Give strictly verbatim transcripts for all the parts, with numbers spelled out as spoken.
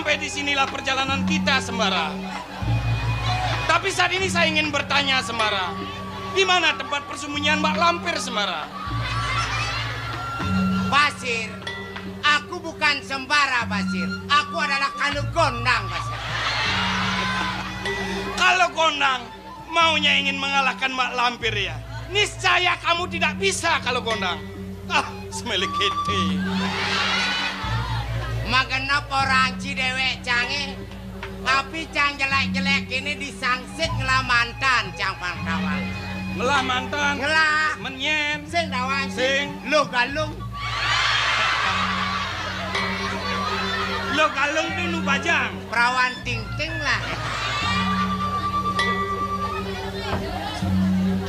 Sampai di sinilah perjalanan kita, Sembara. Tapi saat ini saya ingin bertanya, Sembara. Di mana tempat persembunyian Mak Lampir, Sembara? Basir, aku bukan sembara, Basir. Aku adalah Kalu Gondang, Basir. Kalau Gondang maunya ingin mengalahkan Mak Lampir, ya, niscaya kamu tidak bisa kalau Gondang. Ah, semelik itu. Magenep orang ci dewek cange. Tapi cang jelek-jelek ini disangsit ngelah mantan, cang pang tawang. Ngelah mantan? Ngelah. Menyen? Sing tawang. Sing. Lo galung. Lo galung tuh nu bajang. Perawan ting-ting lah.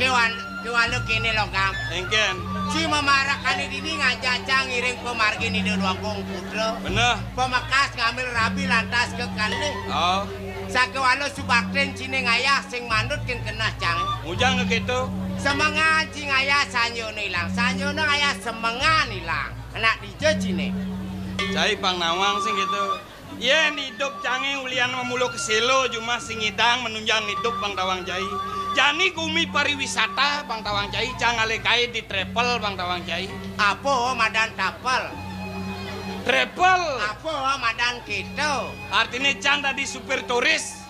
Kewan, kewan lo kene lo, Gang. Engken. Si mamarak ane dini ngajak cang ngiring pamargin Ida Dwagung Putra. Bener. Pamekas ngambil rabi lantas ke kali. Oh. Sakewala subaktin cine ngayah sing mandut ken keneh cang. Mujang ke gitu. Semengan ci ngayah sanjana ilang. Sanjana ngayah semengan ilang. Anak dija cine. Cai pang nawang sing gitu. Yen idup cange ulian mamula kesela jumah sing ngidang menunjang idup pang tawang cai. Jani gumi pariwisata pang tawang cai, cang ale gae di travel pang tawang cai. Apa madan tapel? Travel. Apa madan kita? Artine cang dadi supir turis.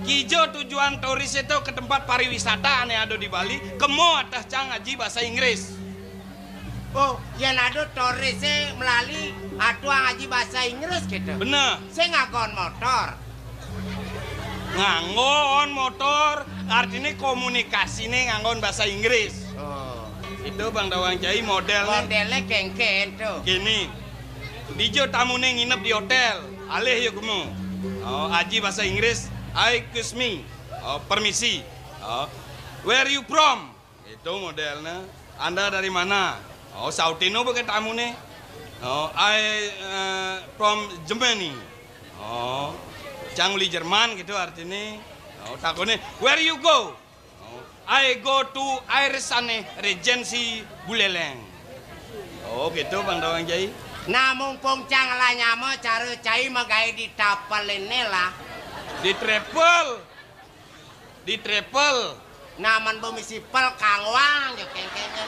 Kija tujuan turis itu ke tempat pariwisata ane ada di Bali, kema ateh cang ngaji bahasa Inggris. Oh, yen ada turise melali atuang ngaji bahasa Inggris gitu. Bener. Sing nganggon motor. Nganggon motor, artine komunikasine nganggon bahasa Inggris. Oh. Itu Bang Dawang Cai modelne. Modelne kengken tuh. Gini, dija tamune nginep di hotel, alih yuk gemu. Oh, aji bahasa Inggris, "I excuse me." Oh, permisi. Oh, "Where you from?" Itu modelnya. "Anda dari mana?" Oh, sautino beke tamune. Oh, "I eh, from Germany." Oh, cang uli Jerman gitu artine. Oh, takone, "Where you go?" Oh, "I go to Iris ane Regency Buleleng." Oh, gitu Bang Dawang Cai. Nah, mumpung cang lah nyama cara cai magae di tapel ini lah. Di travel. Di travel. Naman bumi sipel kangwang yo kengkenge.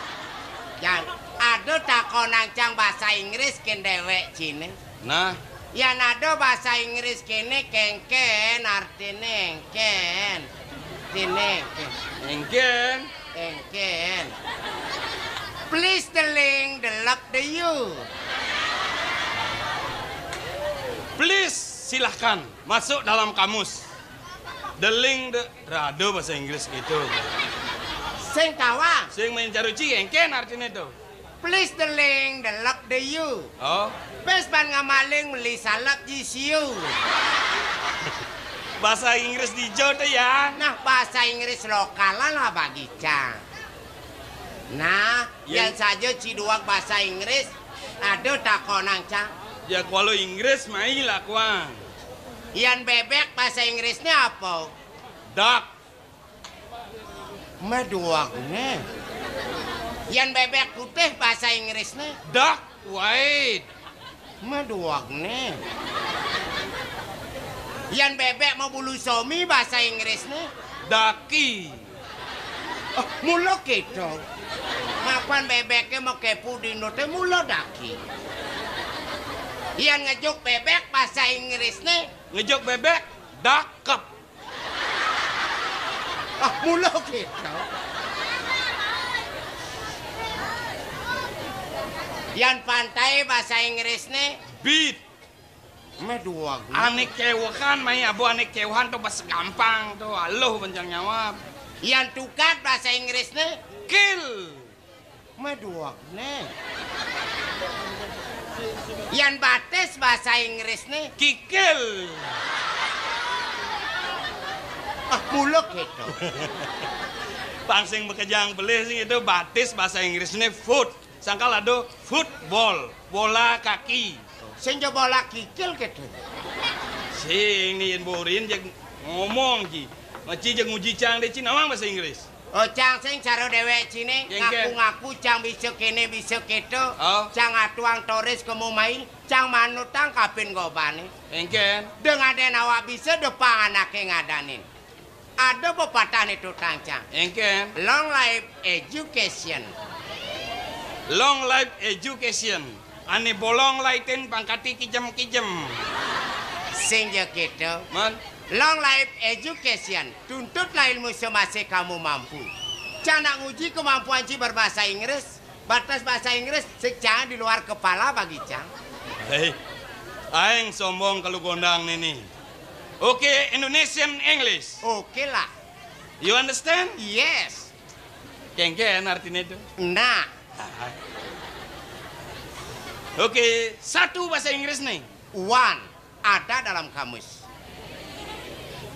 Jan, ada takonang cang bahasa Inggris ken dewek cine. Nah. Yan ada bahasa Inggris kene kengken artine engken. Tine engken. Engken. Engken. Please the link, the love the you. Please, silahkan masuk dalam kamus. The link, the, rada bahasa Inggris gitu. Sing tawang. Sing main caruci, engken artine tuh. Please the link, the love the you. Oh. Pes ban ngamaling meli salap ji siu. Bahasa Inggris dija tuh ya. Nah, bahasa Inggris lokalan lah bagi cang. Nah, ya. Yan saja ci duwag bahasa Inggris, ada takonang cang. Ya, kalau Inggris mai lah kuang. Yan bebek bahasa Inggrisnya apa? Duck. Meduagne. Yan bebek putih bahasa Inggrisnya? Duck white. Meduagne. Yan bebek mau bulu somi bahasa Inggrisnya? Ducky. Oh, mula gitu. Mapan bebeknya mau kepu di nute mula daki. Yan ngejuk bebek bahasa Inggrisnya? Ngejuk bebek, dakep. Ah, mula gitu. Yan pantai bahasa Inggrisnya? Beat. Meduagne. Ane kewehan, mai abu ane kewehan tuh pas gampang tuh, aluh bencang nyawab. Yan tukat bahasa Inggrisnya? Kill. Meduagne. Yan batis bahasa Inggrisnya? Kikil. Ah, mula gitu. Pang sing makejang pelih sing itu batis bahasa Inggrisnya foot. Sangkal ada football, bola kaki. Sing ja bola kikil gitu. Sing ni yen borin jeg ngomong ji. Maci jeg nguji cang de ci nawang bahasa Inggris. Oh, cang sing cara déwék ciné, kénkén, ngaku-ngaku cang bisa kéné, bisa kéto, oh, cang atuang toris kemu mai, cang manutang kapin gobané. Kénkén. Deng adén awak bisa depang anaké ngadanin. Ada pepatahné tutang cang. Kénkén. Long life education. Long life education. Ané bolong laitin pangkaté kijem-kijem. Sing ja kéto. Mén. Long life education. Tuntutlah ilmu semasa kamu mampu. Cang nak nguji kemampuan ci berbahasa Inggris. Batas bahasa Inggris sing cang di luar kepala bagi cang. Héi, aéng sombong kalu gondang nini. Oke, Indonesian English. Oke lah. You understand? Yes. Kénkén artiné to? Nah. Oke, satu bahasa Inggris nih. One, ada dalam kamus.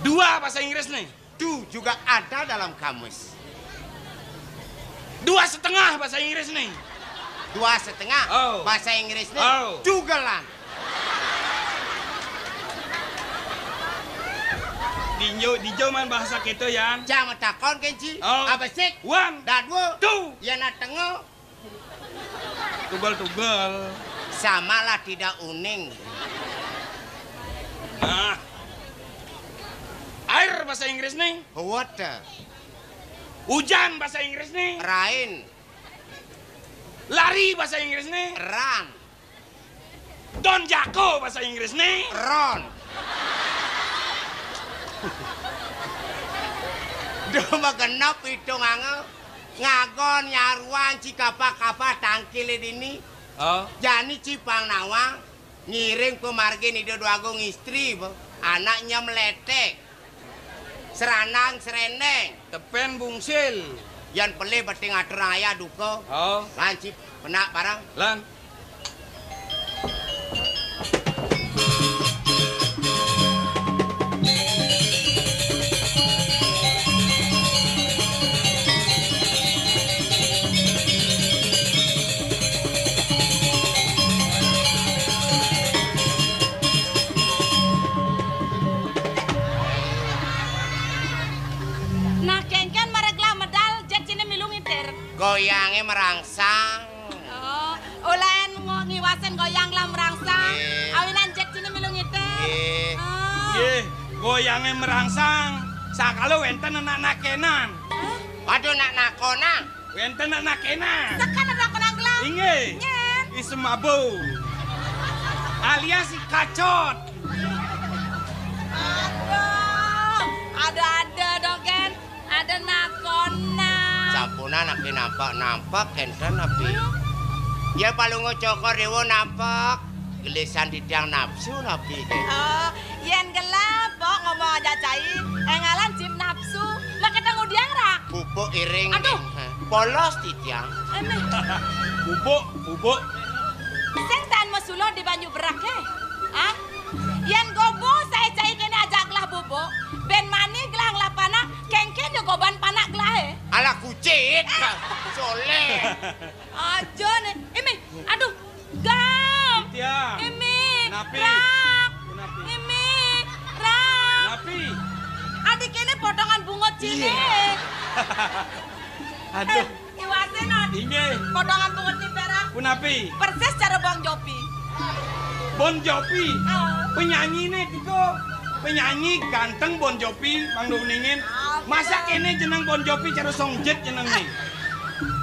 Dua bahasa Inggris nih. Two juga ada dalam kamus. Dua setengah bahasa Inggris nih. Dua setengah. Oh. Bahasa Inggris nih. Oh. Jugelan. Dinjo, dinjo man bahasa kéto, Yan. Cang matakon kén ci. Oh. Apa sik? One. Dadua. Two. Yén na tengo. Tugel-tugel. Samalah tidak uning. Nah. Air bahasa Inggris nih. Water. Ujan bahasa Inggris nih. Rain. Lari bahasa Inggris nih. Run. Don Jako bahasa Inggris nih. Ron. Duh, mah genep itung angel. Ngagon nyaruan ci kapah-kapah tangkilé dini. Oh. Jani ci pang nawang ngiring pamargin Ida Déwa Agung istri, bo. Anak nyem letek. Seranang serendeng. Tepén bungsil. Yan pelih beting atur ayah duka. Oh. Lan ci penak barang. Lan. Nah, kénkén mareg lah medal, jek ciné milu ngitir. Goyangé merangsang. Oh, ulain ngo-, ngiwasin goyang lah merangsang. Nggih. Awinan jek ciné milu ngitir. Nggih. Ah. Nggih, goyangé merangsang. Sakala wénten anak nakénan. Hah? Waduh, nak nakonan. Wénten anak nakénan. Sekan anak nakonan gelah. Inggih. Nyén. I Semabo. Alias I Kacot. Aduh, ada-ada dong, Ken. Ada nakonan. Sampunan napi nampek-nampek kénten napi. Hmm? Ya Palungguh Cokor Déwa nampek. Gelisan titiang nafsu napi ké. Oh, yén gelah, Pok, ngomong aja cai. Énggalan cip nafsu. Maké tanggudiang ra. Pupuk iring. Aduh. Polos titiang. Anéh. Pupuk, pupuk. Sing tan masuluh di banyu berak, hé. Ah? Yén gobo saé cai kéné ajak gelah bubuk, bén mani gelah ngelah panak, kénkén ya goban panak gelahé. Alah kucit. Soléh. Aja né. Imi, aduh, gam. Titiang. Imi, napi? Rak. Napi? Imi, rak. Napi? Adi kéné potongan bungut ciné. Iya. Aduh. Eh, iwasin, Ot. Inggih. Potongan bungut ni perak. Punapi? Persis cara Bong Jovi. Bon Jovi? Oh. Penyanyiné tika. Penyanyi ganteng Bon Jovi, Mang Doningin. Ampun. Masa kéné jeneng Bon Jovi cara Song Jet jenengné?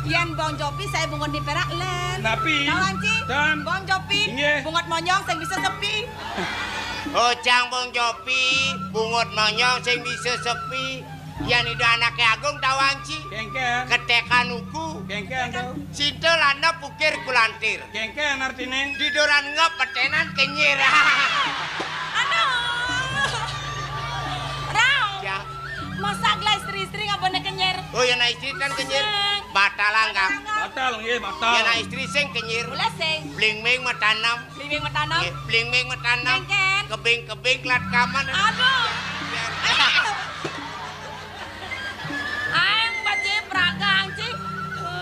Yén Bong Jovi saé bungut ni perak lén. Napi? Tawang ci? Tan. Bong Jovi. Inggih. Bungut monyong sing bisa sepi. Oh, cang Bong Jovi, bungut monyong sing bisa sepi. Yan ida anaké agung tawang ci. Kénkén. Ketékan uku. Kénkén to. Cinta landep ukir kulantir. Kénkén artiné? Diduran ngep peténan kenyir. Aduh. Rang. Ya. Masa gelah istri-istri ngabana kenyir? Oh, yan istri tan kenyir. Sing. Batalang, Kang. Batal, nggih, batal. Yan istri sing kenyir. Mula sing. Bling-bling matanem. Bling-bling matanem. Nggih, bling-bling matanem. Kénkén. Kebing-kebing kelat kaman. Aduh. Aing bajé pragang, Ci.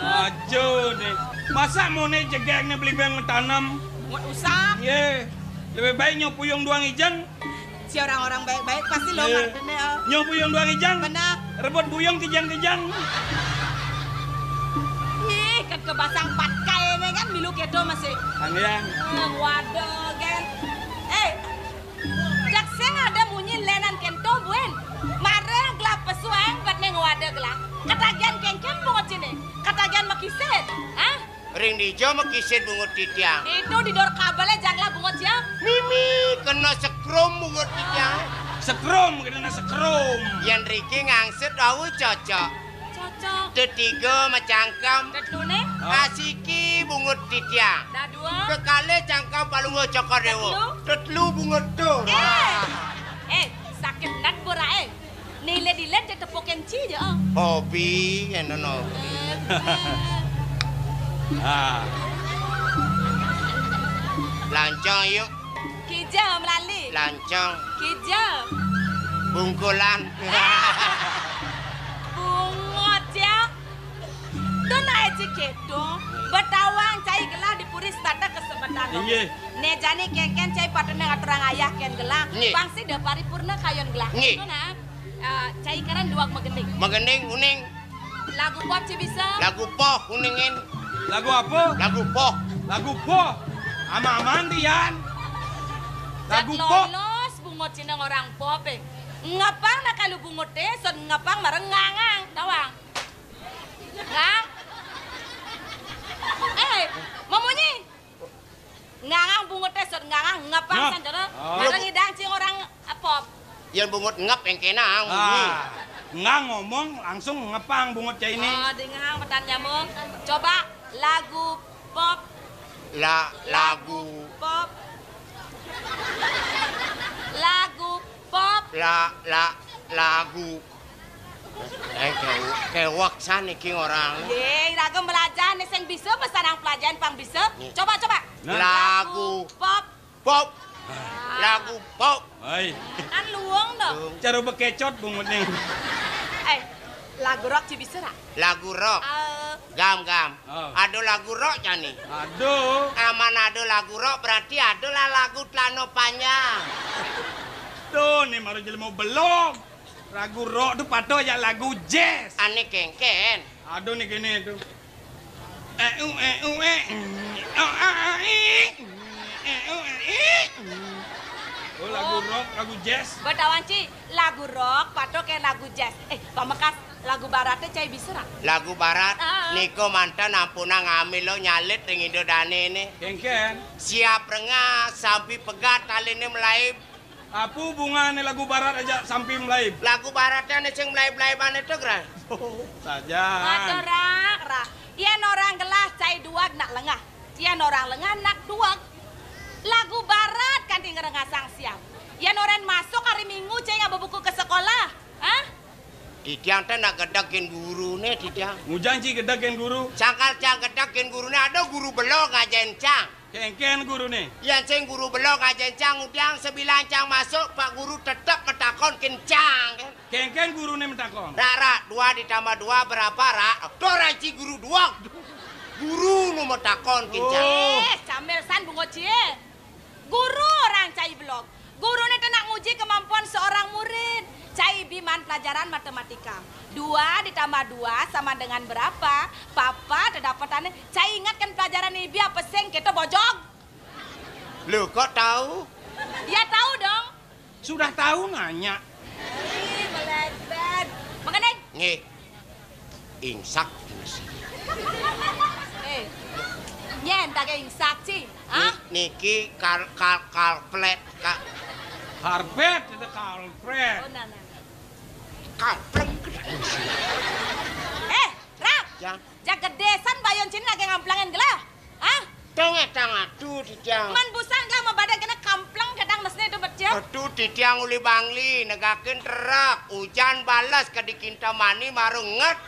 Aja né. Masa moné jegégné bling-bling matanem? Nggak usah. Nggih. Lebih baik nyok puyung duang ijeng. Si orang-orang baik-baik pasti lo ngarepinnya, oh. Nyok puyung duang ijeng. Bener. Rebut buyung kijang-kijang. Ih, kan kebasang patkai ne kan milu keto masih. Anjang. Eh, waduh, kan. Eh, jak sing ada munyi lenan kento buen. Mara gelah pesuang bat ne ngwada gelah. Katagian kengken bungut sini. Katagian makisit. Hah? Ring dija makisit bungut titiang. Itu di dor kabele janglah bungut ya. Mimi kena sekrum bungut titiang. Sekrum, kena sekrum. Yan riki ngangsit wau cocok. Cocok. Tetiga macangkem. Tetlune? Asiki bungut titiang. Dah dua. Kekalih cangkem palungguh Cokor Dewa. Tetlu? Tetlu bungut tu. Eh. Eh, sakit nat bora eh. Nilet-ilet je tepukin ci je, ah. Hobi, eno no. Ah. Lancang yuk. Kija melali. Lancang. Kija. Bungkulan. Bungut ya. Tun ae ci keto, betawang cai gelah di puri setata kesemeton. Inggih. Ne jani kengken cai patut ngaturang ayah ken gelah. Inggih. Pang sida paripurna kayun gelah. Inggih. Tun ah, eh, cai karan duag magending. Magending uning. Lagu pop ci bisa. Lagu poh uningin. Lagu apa? Lagu poh. Lagu poh. Ama-aman tian. Lagu poh. Lolos bungut cina orang pop eh. Ngapang nak kalu bungut eh, son ngapang mareng ngangang tawang. Ngang. Eh, mamunyi. Ngangang bungut eh, sut ngangang ngepang. Nah. San jono. Oh. Bareng idang cing orang, eh, pop. Yang bungut ngep yang kena, ah, bunyi. Ngang ngomong langsung ngepang bungut cai ini. Oh, di ngang petan nyambung. Coba lagu pop. La, lagu. Lagu pop. Lagu pop. La, la, lagu. Eh, ke-, kewek san iki orang. Ye, iraga belajar nih sing bisa pesan yang pelajaran pang bisa. Nih. Coba, coba. Nah. Lagu pop. Pop. Ah. Lagu pop. Hai. Kan luung dong. Luung. Cara bekecot bungut nih. Eh, lagu rock ci bisa ra? Lagu rock. Eh. Gam, gam. Oh. Ada lagu rock jani. Aduh. Aman ada lagu rock berarti adalah lagu celana panjang. Tuh, nih baru jelema belum. Lagu rock tu patut ya lagu jazz. Ane kengken. Aduh ni kene tu. Eh, uh, eh, uh, eh. Oh, ah, ah, ih. Eh, uh, eh, ih. Oh, lagu rock, lagu jazz. Betawan ci, lagu rock patut ke lagu jazz. Eh, pamekas lagu barat tu cai bisa ra? Lagu barat, ah, nika mantan ampunang ambil lo nyalit ring Indo Dane ni. Kengken. Siap rengah, sampi pegat, taline melaib. Apa hubungane lagu barat aja sampi melaib? Lagu baratane sing melaib-melaibane to, Gran. Oh, saja. Aduh, rak, rak. Yan orang gelah cai duag nak lengah. Yan orang lengah nak duag. Lagu barat kanti ngerengasang siap. Yan orang masuk hari Minggu cai ngaba buku ke sekolah. Hah? Titiang te nak gedeg ken guru ne, titiang. Ngujang ci gedeg ken guru. Sangkal tiang gedeg ken guru ne, ada guru belo ngajain cang. Kengken guru ne. Yan sing guru belo ngajain cang, ngujang sebilang cang masuk, Pak Guru tetep metakon ken cang, kan? Kengken guru ne metakon. Rak, rak, dua ditambah dua berapa, rak? Tuh, rak, ci guru dua. Guru nu metakon ken cang. Oh. Eh, camel san bungut ci, eh. Guru orang cai belog. Guru ne te nak nguji kemampuan seorang murid. Cai bi maan pelajaran matematika. Dua ditambah dua sama dengan berapa? Papa te dapetane. Cai ingatkan pelajaran ibi apa sing kita bojog? Lu kok tahu? Ya tahu dong. Sudah tahu nanya. Ih, melebar. Mengenai. Nggih. Ingsak. Eh, nyen tak ingsak ci, ah? Ni-, niki kal-, kal-, kalplet, Kak. Karpet, itu kalplet. Oh, nah, nah. Kalpleng. Eh, Rak. Ya. Jak gede san bayun cini lagi ngamplangin gelah. Hah? Tengah tang atu titiang. Man busan kah mabadan kena kampleng kadang mesne tu betul. Atu titiang uli bangli negakin terak. Ujan balas ke di Kintamani marunget.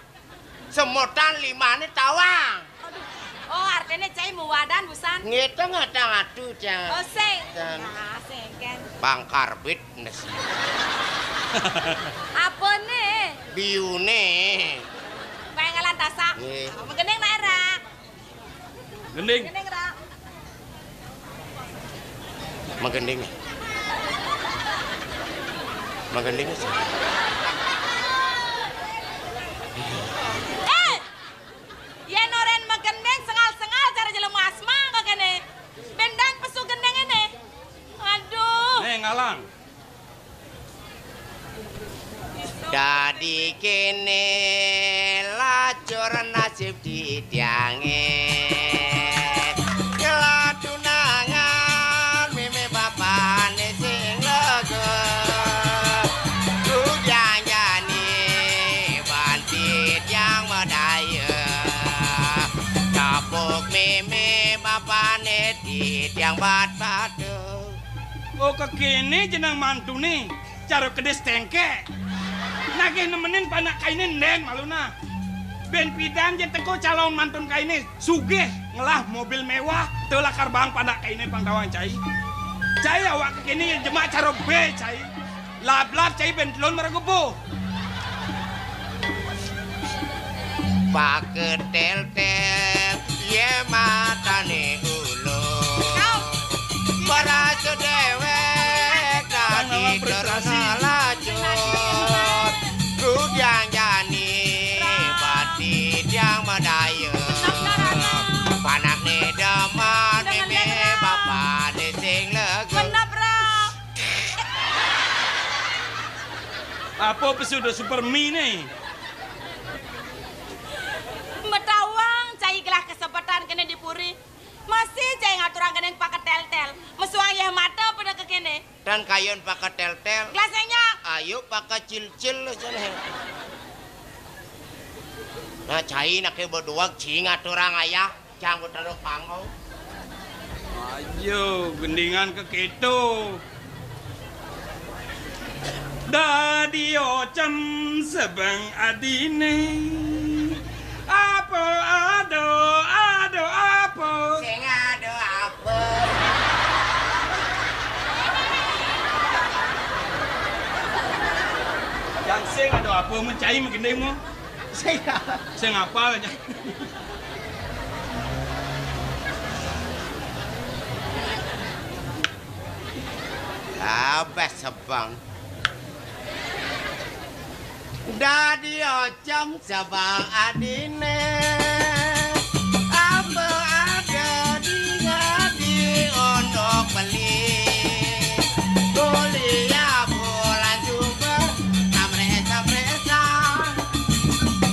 Semutan limane tawang. Aduh. Oh, artinya cai muwadan busan. Ngitung tang atu cai. Oh, sing. Dan. Nah, sing kan. Bang karbit nes. Apa nih? Biune. Pengelan tasak. Nggih. Mengkening nak era. Gending. Gending, Ra. Magending. Magending. Eh! Yén orahang magending sengal-sengal cara jelema asma kok kéné. Bendang pesu gending ini. Aduh. Nih, ngalang. Dadi kéné lacur nasib titiangé. Kelatunangan mémé bapané sing lega. Duh, janjani ban titiang madaya. Tepuk mémé bapané titiang bat pada. Oh, kekéné jeneng mantuné, cara kedis tengkek. Nagih nemenin panak kainé endén maluna. Bén pidan jén teka calon mantun kainé, sugih ngelah mobil mewah, teu lakar baang panak kainé pang tawang cai. Cai awak kekéné jemak cara bé cai. Lap-lap cai bén telun mara gebo. Paketel-tel, yé matané ulu. Au. Berasa déwék, tadi terus ngelacur. Rudiang jani, bati tiang madaya. Bener, Anak. Panakné demen, Bener, mémé Anak. Bapané sing lega. Bener, Bro. Apa pesu da Supermi né? Metawang cai gelah kesepetan kéné di puri. Masih cai ngaturang kéné paketel-tel. Mesuang yéh mata pada kekéné. Tan kayun paketel-tel. Gelas nyak. Ayo pakecil-cil cenah. Nah, cai naké beduag cing ngaturang ayah. Jang ku teluk panggung. Ayo, gendingan kekéto. Dadi ocem sebeng adiné. Apa ada, ada apa? Sing ada apa? Jang sing ada apa, mencai magending mu? Sing apa? Sing apa aja? Abah sebang. Dadi ocem sebang adiné. Apa ada di ngadi untuk beli. Kuliah bulan juga. Amresa-mresa.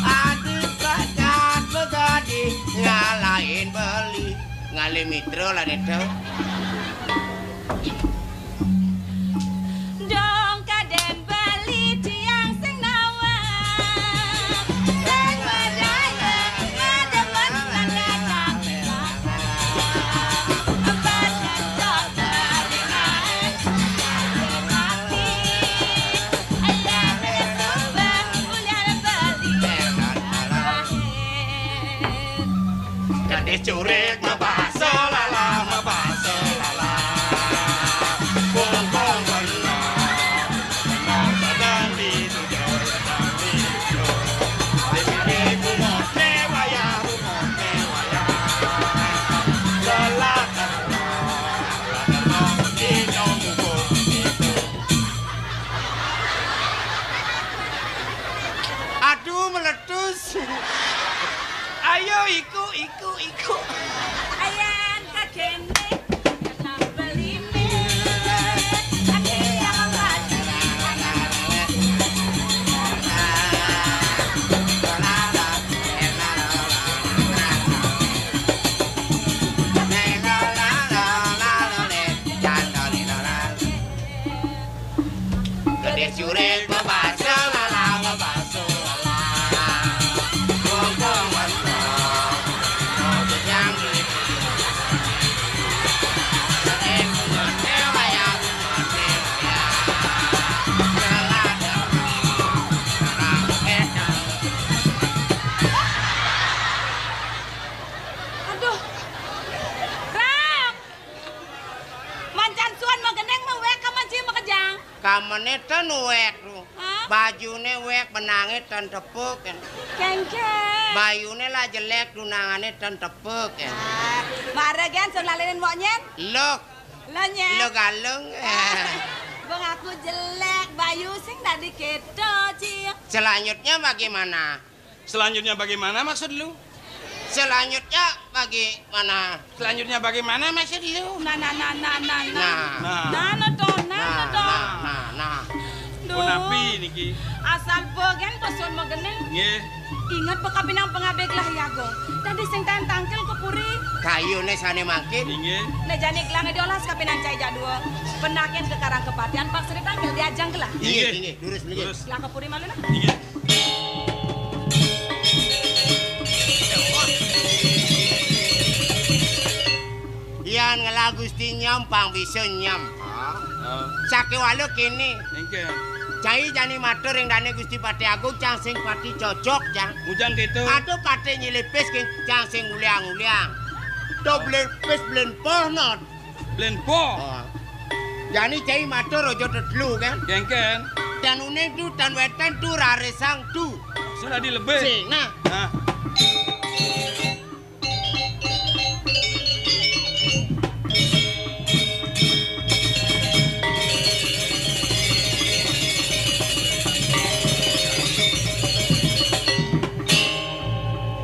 Adi pecat begadi ngalahin beli. Ngalih mitra lah, Neta. Dong kadén beli tiang sing nawang. Sing bedaya, ngademen lan datang. Empat ngentot beli naik. Mati. Ayah sumbang, ulian beli. Gadis curik mabasa lala, mabasa lala. Bongkong bener, bener sadan di tujuh sadan di tujuh. Di sini bungoké wayah, bungoké wayah. Lelah terus, lelah terus, di jauh bungoké. Aduh, meletus. Ayo, iku, iku, iku. Ayan, kagending, kenapa limit? Ati yang lagi. Gadis curik bebasa lala, bebasa lala. Bongkong bentong, bojang beli. Sering bunga tewaya, bunga tewaya. Lala dong, lala dong. Aduh. Rak. Mancan suan magending mawék ka manci makejang. Kamené ten wék, Du. Hah? Bajuné wék, benangé ten tepuk, kan. Kéngkén. Bayuné lah jelék, dunangané ten tepuk, kan. Ah, mara gén sun lalinin mok nyén? Lo. Lo nyén? Lo galung. Ah, bang aku jelék, bayu sing dadi kéto, Ci. Selanjutnya bagaimana? Selanjutnya bagaimana maksud lu? Selanjutnya bagaimana? Selanjutnya bagaimana maksud lu? Nah, nah, nah, nah, nah, nah. Nah. Nah. Nah, nah, toh, nah, nah, toh. Nah, nah, nah. Duh. Punapi niki? Asal pegén pesun magening. Nggih. Inget pekabinang pengabé gelah yaga. Dadi sing taén tangkil ka puri. Kayuné sané mangkin. Inggih. Né jani gelah diolas kabinang cai jadua. Penaken ka Karang Kepatihan, paksri tangkil diajang gelah. Inggih, inggih. Inggih, durus, durus. Gelah ka puri malu nah. Inggih. Yan ngelah Gusti nyem, pang bisa nyem. Ah. Sakéwala kéné. Éngkén. Cai jani matur ring dané Gusti Patih Agung, cang sing pati cocok, cang. Ngujang kéto. Aduh, patih nyilipis, cang sing nguliang-nguliang. To blen pis, blen poh, not. Blen poh. Oh. Jani cai matur aja tetelu, kan? Éngkén. Tan uning tu, tan wénten tu, rarisang tu. Sudah dilebih. Sing, nah. Nah.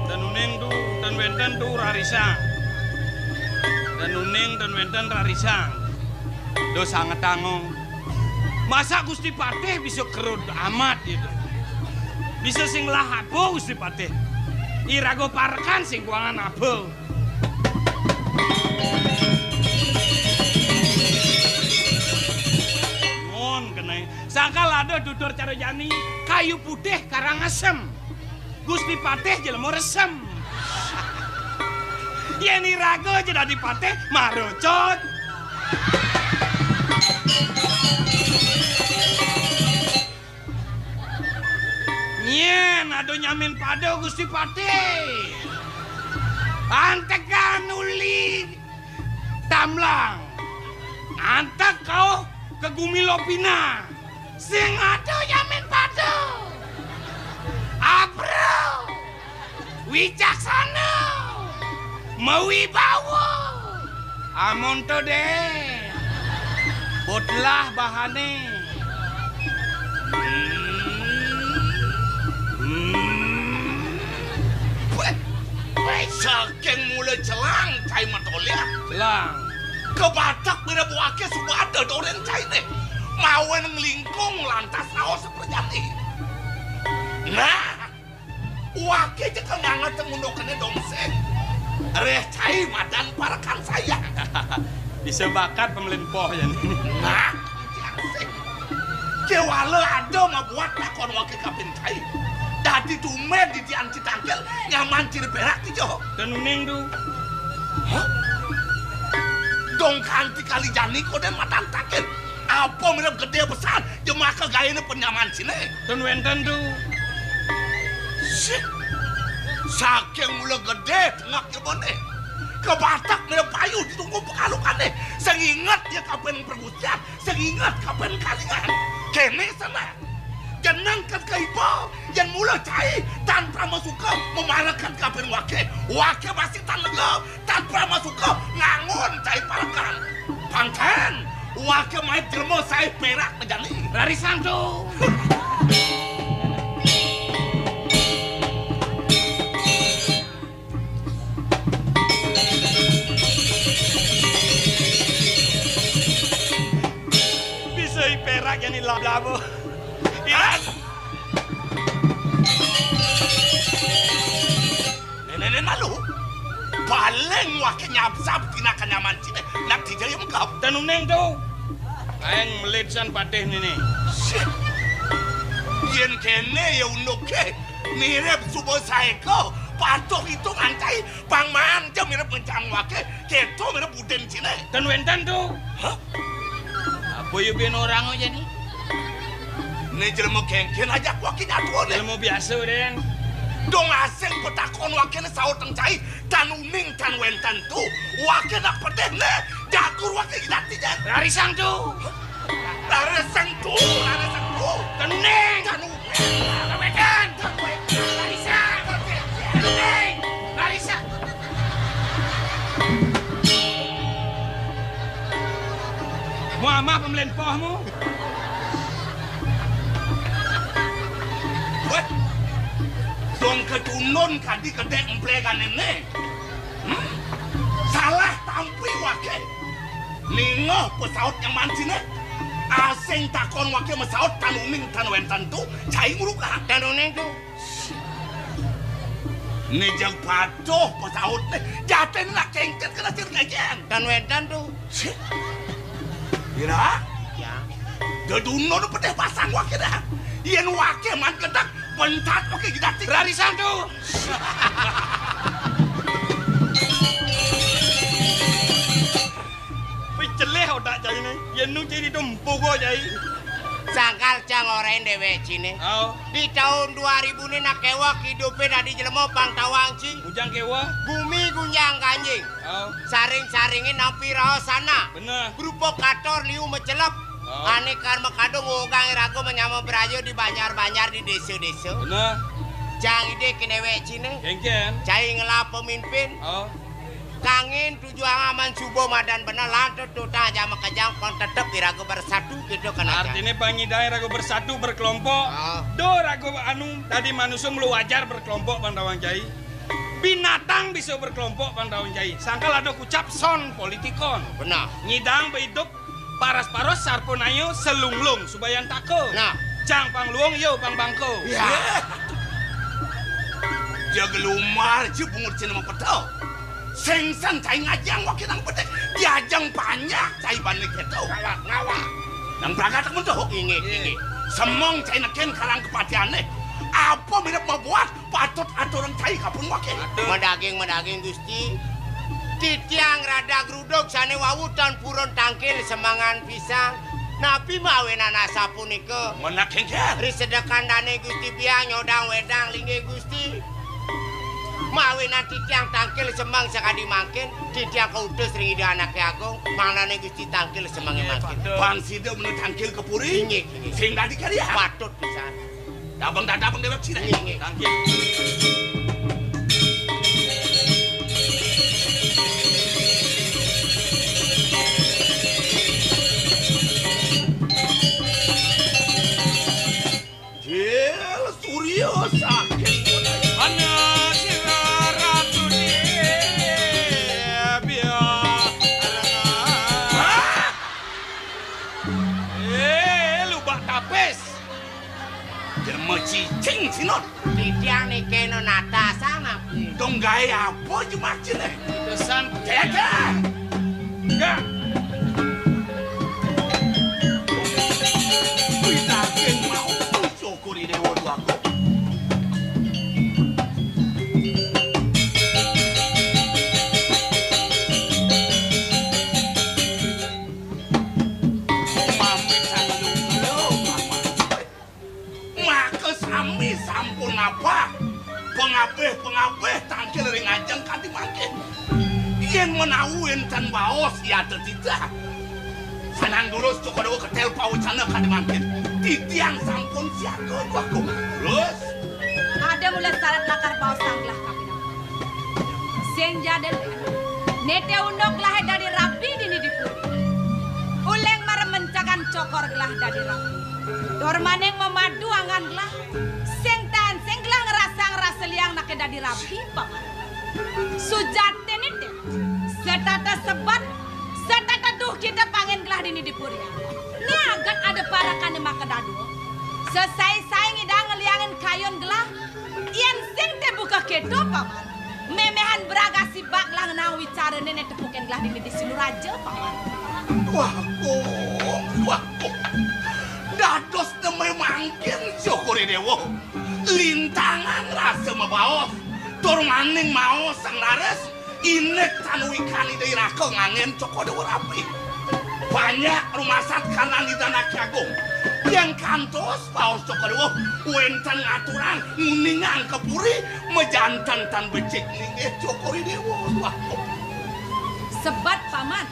Tan uning tu, tan wénten tu, rarisang. Tan uning, tan wénten, rarisang. Duh sanget tanggung. Masa Gusti Patih bisa kerud amat gitu. Bisa sing ngelah aba Gusti Patih. Iraga parekan sing kuangan aba. Ngon kéné. Sangkal ada tutur cara jani, kayu putih karang asem. Gusti Patih jelema resem. Yén iraga ja dadi patih, marucut. Nyén ada nyamin pada Gusti Patih. Antekan uli tamblang. Antek kauh ka gumi Lopina. Sing ada nyamin pada. Abro. Wicaksana. Mawibawa. Amonto dé. Botlah bahané. Hmm. Hmm. Wéh, wéh, saking mula celang cai matolih. Celang. Kabatek mirib waké suba ada dorin cainé. Mawen nglingkung lantas raos saperjani. Nah, waké ja kal nganget ngundukané dongsing. Réh cai madan parekan sayang. Bisa bakat pamlén poh jani. Nah, asik. Kéwala ada mabuat takon waké kapin cai. Dadi tumbén ditian citangkil nyaman ciri pérak dija. Tan uning tu. Hah? Dong kanti kali jani kodén madan tangkil. Apa mirib gedé pesan, jemaka gaéné penyaman siné. Tan wénten tu. Sih. Saking mula gedé tengah jebone. Kabatek mirib payu ditunggu pekalukané. Sing inget ya kapan pergusian, sing inget kapan kalingan. Kéné sana. Jeneng kan kaiba, yén mula cai, tan pramasuka mamarekan kapan waké. Waké masih tan lega, tan pramasuka ngangon cai parekan. Pangkén, waké mait jelema saé pérak jani. Rarisang tu. Bisa i pérak jani lab-labo. Iras. Néné malu. Paling waké nyabsab tina kanyaman ciné. Nak dija ya mengkap. Tan uning tu. Aéng melid san patih néné. Sip. Yén kéné ya unduké. Mirib suba saéka. Patuh itungan cai. Pang maan ja mirib ngencang waké. Kéto mirib budin ciné. Tan wénten tu. Hah? Apa ya bin orang aja nih? Né jelema kéngkén ajak waké nyatua né. Jelema biasa, Dén. Dong asing petakon waké né saut cai, tan uning tan wénten tu. Waké nak pedih né, jagur waké ilat dijén. Rarisang tu. Rarisang tu, rarisang tu. Tan uning. Tan uning. Tan wénten. Tan wénten. Rarisang. Tan uning. Rarisang. Mu amah pembelin poh mu. Wéh. Dong ketundun kadi kedék emplegané né. Hmm? Salah tampi waké. Ningeh pasaut nyaman siné. Asing takon waké masaut tan uning tan wénten tu, cai ngrugang. Tan uning tu. Né jeg patuh pasautné. Jatin nak kéngkén kena sir ngajeng. Tan wénten tu. Ira? Ya. Dedunun pedih pasang waké dah. Yén waké man gedeg, bentat waké gedati. Rarisan tu. Picelih otak cai né. Yén nu cai ditu empuga cai. Sangkal cang orahin déwék ciné. Oh. Di taun dua ribu né nak kéweh idupé dadi jelema pang tawang ci. Ujang kéweh. Bumi gunjang ganjing. Oh. Saring-saringé nampi raosana. Bener. Provokator liu macelep. Oh. Ané kar makadung ugang iraga manyama braya di banjar-banjar di désa-désa. Bener. Cang idih ké déwék ciné. Kéngkén. Cai ngelah pemimpin. Oh. Kangin tujuang aman suba madan bener lan tututang aja makejang pang tetep iraga bersatu gitu kan aja. Artiné pang nyidang iraga bersatu berkelompok. Oh. Duh raga anu dadi manusa mula wajar berkelompok pang tawang cai. Binatang bisa berkelompok pang tawang cai. Sangkal ada kucap son politikon. Benar. Nyidang baidup paras-paros sarpanaya selunglung subayantaka. Nah. Cang pang luung ya pang bangka. Ya. Jaga lumar ja bungut cina mapeta. Sing san cai ngajeng waké nang bedik. Diajeng panjak cai bani kéto. Ngawak, ngawak. Nang pragat mentuh. Inggih, inggih. Semeng cai nekén karang kepatihané. Apa mirip mabuat patut aturang cai kapun waké. Madaging, madaging, Gusti. Titiang radag ruduk sané wau tan purun tangkil semengan pisan. Napi mawinan asapunika? Menak kéngkén. Ri sedekan dané Gusti Biang nyodang wedang linggih Gusti. Mawinan titiang tangkil semeng sakadi mangkin, titiang kautus ring Ida Anaké Agung, mangdané Gusti tangkil semengé mangkin. Pang sida menu tangkil ka puri. Inggih, inggih. Sing dadi karya. Patut pisan. Dabeng dadabeng déwék sira. Inggih, inggih. Tangkil. Jil Surya saking. Ana sira ratu di biya. Hah? Eh, lubak tapis. Jelema cicing sinut. Titiang niki nu nata sang apa? Dong gaé apa jemak cine? Pesan. Cece. Enggak. Wih, daging mau syukuri Dewa Dwagung. Mamit sanjung lho, Paman. Maka sami sampun ngabah pangabih-pangabih tangkil ring ajeng kanti mangkin. Yén menawi wénten baos yata titah, sanang durus Cokor Dewa ketél pawecana kanti mangkin. Titiang sampun siaga, Dwagung. Terus? Ada mula sarat lakar baos sang gelah kapinang. Sing jadel, nete unduk gelahé dadi rabi dini di puri. Uling mara mencakan cokor gelah dadi rabi. Tur maning mamadu anggan gelah. Sing tan, sing gelah ngrasang rasa liang anaké dadi rabi, Paman. Sujatin nete. Setata sebat, setata duh kita pangin gelah dini di puri. Né agat ada parakané maka dadua. Sesai-sai ngidang ngeliangin kayun gelah. Yén sing té buka kéto, Paman. Méméhan bragas sibak gelah ngenang wicarané né tepukin gelah dini di Siluraja, Paman. Wah, Kong, wah, Kong. Dados nembe mangkin syukuri Dewa. Lintangan rasa mabaos. Tur maning maos sang laris. Indik tan wikan Ida Iraka nganggén Cokor Dewa rabi. Banyak rumasat kanan Ida Anaké Agung. Yén kantos baos Cokor Dewa, wénten ngaturang nguningang ka puri, majanten tan becik linggih Cokor Dewa. Wah. Sebat, Paman.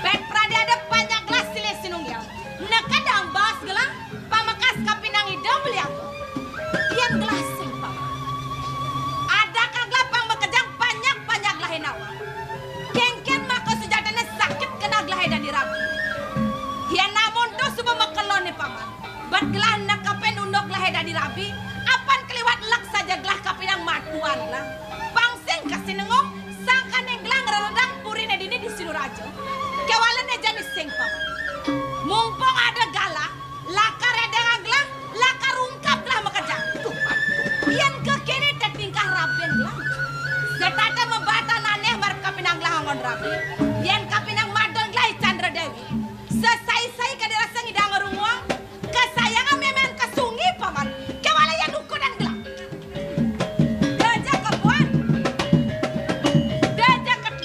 Pét pradé ada panjak gelah silih sinunggil. Nekadang baos gelah, pamekas kapinang Ida Beli Agung. Yén gelah sing, Paman. Ada ka gelah pang makejang panjak-panjak gelahé nawang. Kénkén maka sujatiné sakit keneh gelahé dadi rabi. Yén amun to suba makeloné, Paman. Bet gelah nekepin unduk gelahé dadi rabi, apan kaliwat lek saja gelah Pinang matuan lah. Pang sing kasinengok, sangkané gelah ngreredang puriné dini di Sinuraja. Kéwala né jani sing, Paman. Mumpung ada galah, lakar édéngang gelah, lakar ungkap gelah makejang. Yén kekéné té tingkah rabin gelah. Setata mabatan anéh marep kapinang gelah anggon rabi. Yén kapinang madon gelah I Candra Déwi. Sesai-sai kadé rasa ngidang ngerunguang. Kesayangan mémén kesunggi, Paman. Kéwala yén uku dan gelah. Dadi kepuan. Dadi ke-,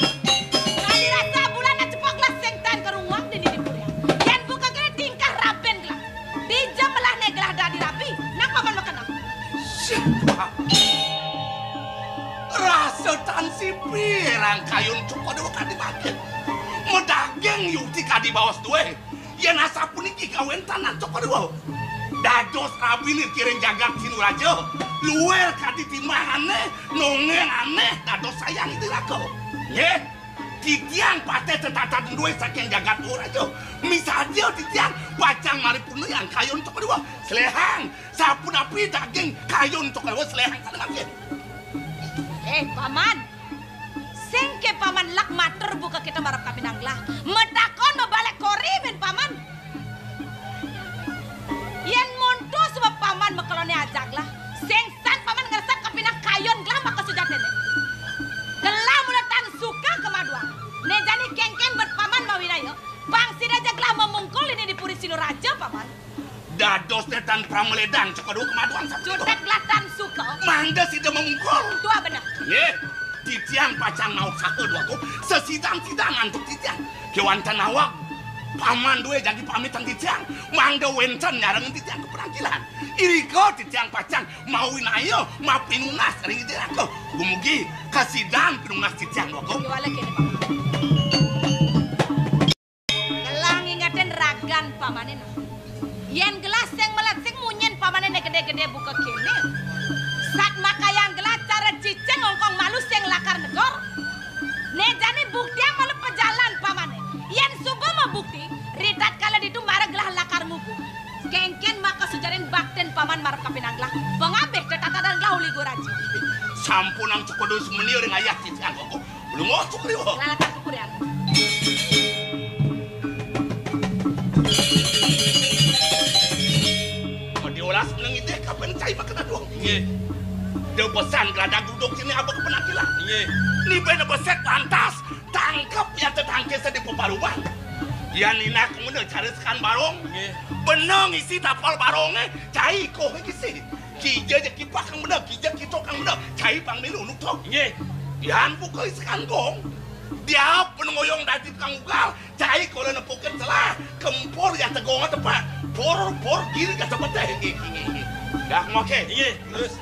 kadi rasa bulan cepok gelah sing tan kerunguang dini di purian. Yén buka gelah tingkah rabin gelah. Dija melahné gelah dadi rabi. Nang Paman makenang. Siapa? Rasa tan sipi rangkayun cukup dua kadi bangkit. Medaging yukti kadi baos duwe. Yén asapuniki kawéntenan cokor wau. Dados rabiné kiring jagat Sinuraja, luwir kadi timbangané, nongénané dados sayang diraka. Nggih, titiang patih tetatan duwé saking jagat Sinuraja. Misadia titiang pacang maripurna yang kayun cokor wau. Selehang, sapunapi daging kayun cokor wau selehang sané mangkin. Eh, Paman, Sing ké Paman lek matur buka kita marep kapinang gelah. Matakon mabalik kori mén Paman. Yén monto sebab Paman makeloné ajak gelah. Sing san Paman ngresep kapinang kayun gelah maka sujatiné. Gelah mula tan suka kamaduan. Né jani kénkén bet Paman mawinaya. Pang sida ja gelah mamungkul ini di Puri Sinuraja, Paman. Dados netan pramlédang saka dua kemaduan sapunika. Cutet gelah tan suka. Mangda sida mamungkul. Tua bener. Nggih, titiang pacang maut saka dua ko, sesidang-sidang antuk titiang. Kéwanten awak, Paman duwé jagi pamitan titiang. Mangda wénten nyarengin titiang ka penangkilan. Irika titiang pacang mawinaya, mapinunas ring Ida Raka. Dumugi kasidang pinunas titiang dua ko. Kéwala kéné, Paman. Ngelah ngingetin ragan pamané, nah. Yén gelah sing melet sing munyin pamané né gedé-gedé buka kéné. Sat makayang gelah cara cicing ngongkong malu sing lakar negor. Né jani buktiang malu pejalan pamané. Yén suba mabukti, ritatkala ditu mara gelah lakar ngugu. Kénkén maka sujarin baktin Paman marep kapinang gelah. Pangabih tetatadan gelah uli gua raja. Sampunang cukup dus meni ring ayah cicing kok. Belum mau cukup dia. Lalakan kukurian. Meni olas meneng idih kapan cai makan aduh. Nggih. Dia pesan geladak duduk sini apa kepenakilan. Nggih. Ni beda beset pantas. Tangkep ya tetangke sedih peparuman. Yan inak mena cara sekan barong. Nggih. Benang isi tapal barongnya. Cai koh isi. Kija ja kipah kang bener, kija kito kang bener. Cai pang milu nuk tok. Nggih. Yan buka isi kangkong. Dia penungoyong dadi tukang ugal. Cai kola nepukin selah. Kempur yang tegong tepat. Pur, pur, kiri kata beteh. Nggih, nggih, nggih. Dah, ngoke. Nggih, terus.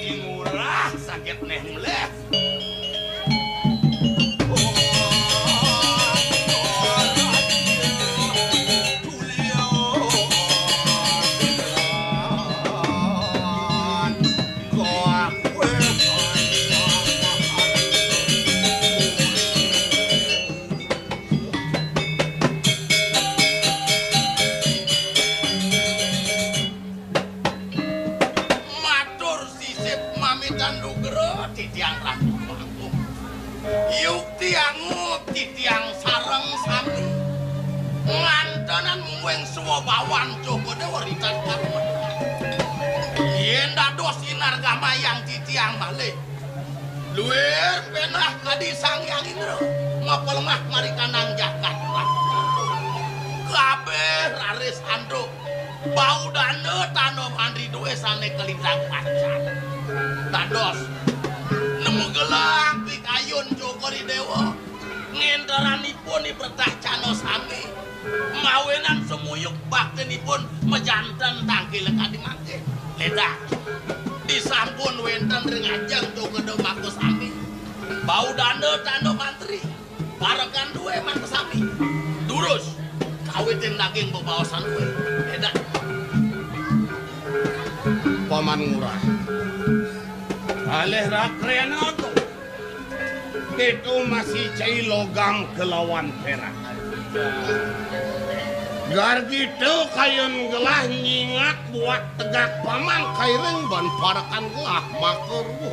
Ingurah sakit neh mulih. Matur sisip mamitan nugra titiang Ratu Agung. Yukti angut titiang sareng sami. Ngantenan mungguing swabawan coba dewa ritan karumetan. Yén dados inargamayang titiang malih. Luir penah kadi Sang Hyang Indra, mapalemah marikanang jagat. Kabéh raris anduk. Bau dana tanda mantri duwe sané kalintang pacan. Dados, nemu gelang pikayun Jogori Déwa, ngénteranipun ipretah cana sami. Mawinan semuyuk baktinipun majanten tangkil kadi mangke. Ledak. Disampun wénten ring ajeng Jogada Makasami. Bau dana tanda mantri. Parekan duwe Makasami. Durus. Kawitin daging bebaosan duwe. Ledak. Paman Ngurah. Alih rakren aku. Kéto masih cai logam kelawan pérak. Gargita kayun gelah nyingak buat tegak paman kairing ban parekan gelah makerbu.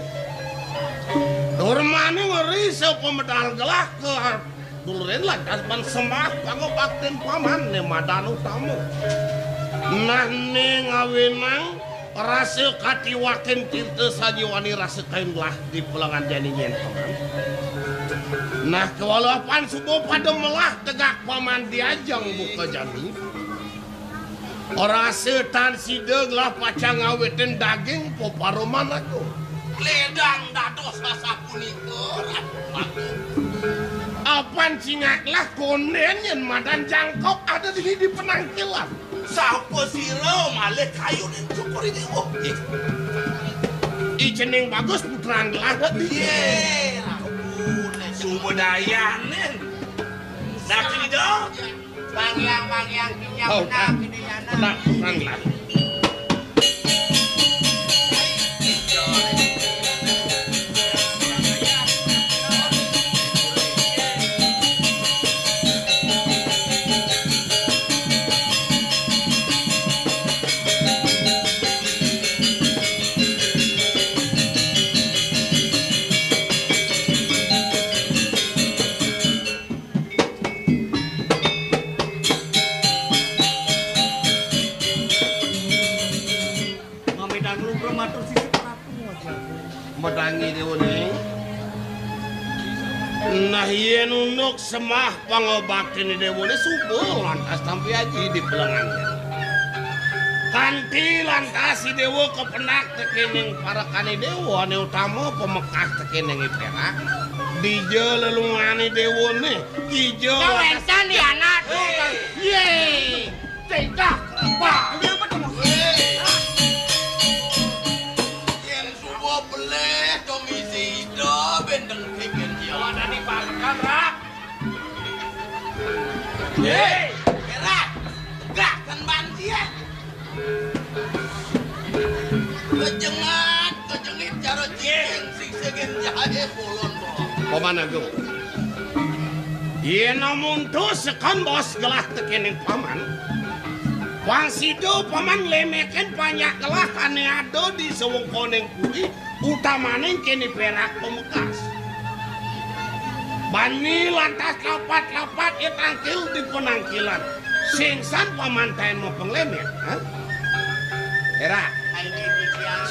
Tur mani ngeri sapamedal gelah ka dulurin lantas ban sembah pangabaktin paman né madan utama. Nah né ngawinang rasa katiwakin cinta sajiwani rasa kayun gelah di pelengan jani nyén paman. Nah, kewalapan suba pada melah tegak paman diajeng buka jani. Rasa tan sida gelah pacang ngawitin daging peparuman aku. Ledang dados sasapunika, Ratu. Apan cingak lah konden yén madan jangkep ada dini di penangkilan. Sapa sira malih kayuning Cokor I Déwa? Ih. I cening bagus putran gelah. Yé, ampun, suba dayanin. Nak sida? Pangyang, pangyang, kinyang. Oh, benar, ah. Kinyana. Benar, putran gelah. Mamedang lugra matur sisip Ratu. Medangi Déwa né. Nah, yén unduk sembah pangabaktin Déwa né suba lantas tampi aji di pelengan. Kanti lantas I Déwa kepenak tekéning parekan I Déwa ané utama pamekas tekéning I Pérak. Dija lelungan I Déwa né, kija lantas wénten di anak. Hé. Yé. Tingkah bali apa tuh? Wéh. Yén suba belih to misi ida bén dengki kén dia. Wah, dadi parekan, Rak. Hé, Rak. Gak kan banci ya. Kejengat, kejengit cara cicing sing segén jahe bolon, Bos. Paman Agung. Yén amonto sekon bos gelah tekéning paman, pang sida paman lemekin panjak gelah ané ada di sewengkoning puri, utamaning keni Pérak pamekas. Bani lantas lapat-lapat ya tangkil di penangkilan. Sing san paman taén mapanglemek, ha? Éra.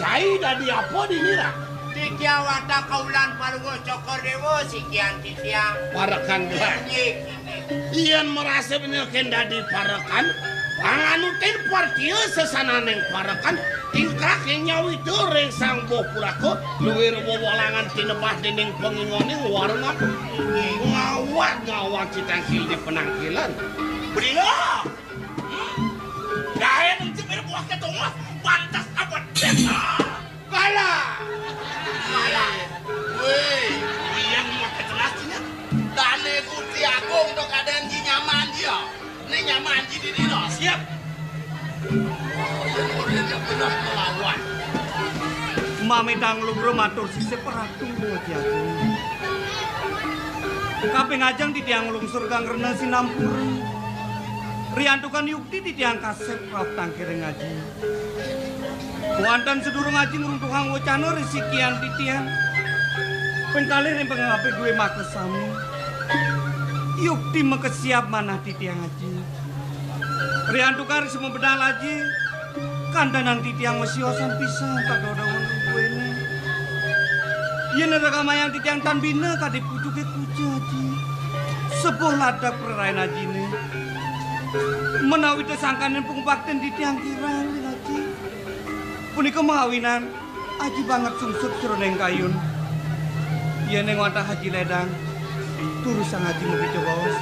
Cai dadi apa dini, Ra? Titiang wantah kaulan Palungguh Cokor Déwa, sikian titiang. Parekan gelah. Inggih, inggih. Yén marasa bener kén dadi parekan, panganutin partia sesananing parekan, tingkah nyawita ring Sang Boh Puraka, luir wewalangan tinebah dening pangingoning warna ngawag-ngawag citangkil di penangkilan. Bener! Gaé nang cemir buah ketungas, pantas apa desa? Kalah! Kalah! Wéh, yang maké jelas nya. Dané Gusti Agung to kadén ji nyaman dia. Né nyaman ji dini no. Siap. Oh, yang udah dia benar melawan. Mamedang lugra matur sisip Ratu Raja Agung. Kaping ajeng titiang nglungsur kang rena sinampura. Riantukan yukti titiang kasép praptang kiring aji. Wantah sadurung aji ngruntuhang wacana risikian titiang. Ping kalih ring pangapit duwé makasami. Yukti makesiab manah titiang aji. Riantukan ring sumebedal aji, kantenan titiang masiosan pisan kadodongan duwéné. Yén ragamayang titiang tan bina kadi pucuké kuca aji. Sepuh ladak prarayan ajiné. Menawi té sangkaning pangubaktin titiang kirang ring aji. Punika mawinan aji banget sungsut sroning kayun. Yén ing wantah aji ledang, turusang aji mugi jebos.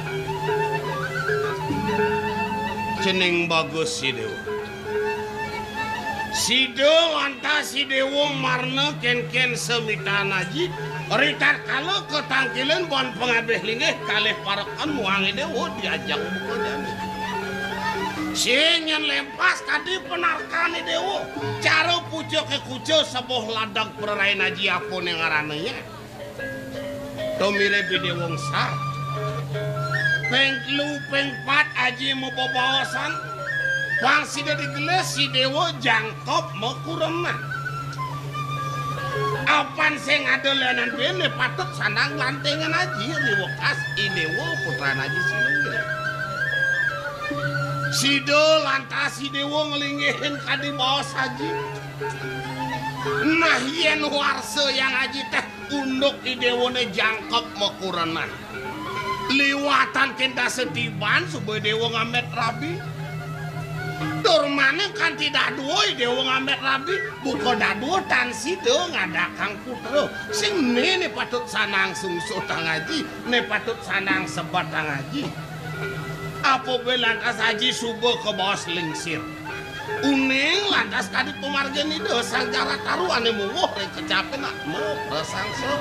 Cening bagus, Sidéwa. Sida wantah Sidéwa marna kénkén samitan aji, ritatkala katangkilin ban pangabih linggih kalih parekan muang Idéwa diajeng buka jani. Sing nyén pas kadi panarkané Déwa, cara pucuké kuca sepuh ladak prarayan aji apané ngarané ya. Tumirib Idéwa Wangsa. Ping telu, ping pat aji mabebaosan. Pang sida digelis si Déwa jangkep makurenan. Apan sing ada lénan béné patut sandang glanténgan aji, riwekas i Déwa putran aji sinunggil. Sida lantas i Déwa nglinggihin kadi baos aji. Nah, yén warsa yang aji téh unduk i Déwané jangkep makurenan. Liwatan kén dasa tiban suba Déwa ngambet rabi. Tur maning kanti dadua Déwa ngambet rabi, buka dadua tan sida ngadakang putra. Sing né, né patut sanang sungsutang aji, né patut sanang sebatang aji. Apa bé lantas aji suba kabaos lingsir. Uning lantas kadi pamargin Ida Sang Jarataru ané mungguh ring kecapé nak maprasangsa.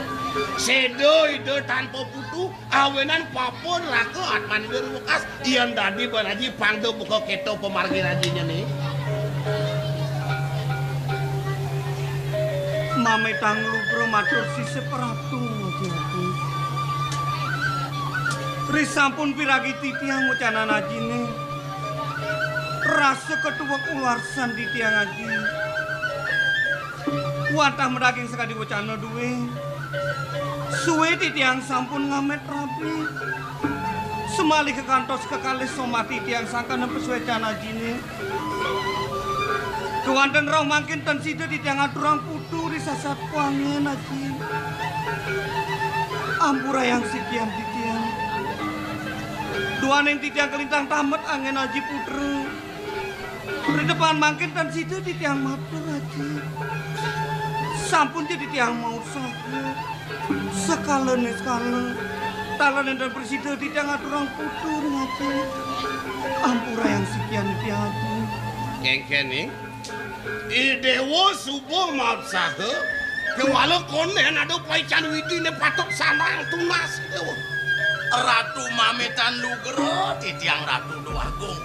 Séda Ida tanpa putu, awinan papa neraka atman Ida riwekas, yén dadi ban aji pang da buka kéto pamargin ajiné né. Mamitang lugra matur sisip Ratu Aji Agung. Risampun piragi titiang wecanan ajiné. Rasa ketuwek ularsan titiang aji. Wantah madaging sakadi wecana duwé. Suwé titiang sampun ngamet rabi. Semalih kakantos kekalih somati titiang sangkaning pasuécan ajiné. Kéwanten rauh mangkin tan sida titiang aturang putu ri sasat kuangen aji. Ampurayang sikian titiang. Duaning titiang kalintang tamet anggén aji putra. Ritepan mangkin tan sida titiang matur aji. Sampun ja titiang mautsaha. Sekala niskala. Taler nénten prasida titiang aturang putu ring aji. Ampurayang sikian titiang aji. Kéngkéning, i Déwa suba mautsaha, kéwala kondén ada paican widiné patut sandang tunas i Déwa. Ratu mamitang lugra titiang Ratu Déwagung.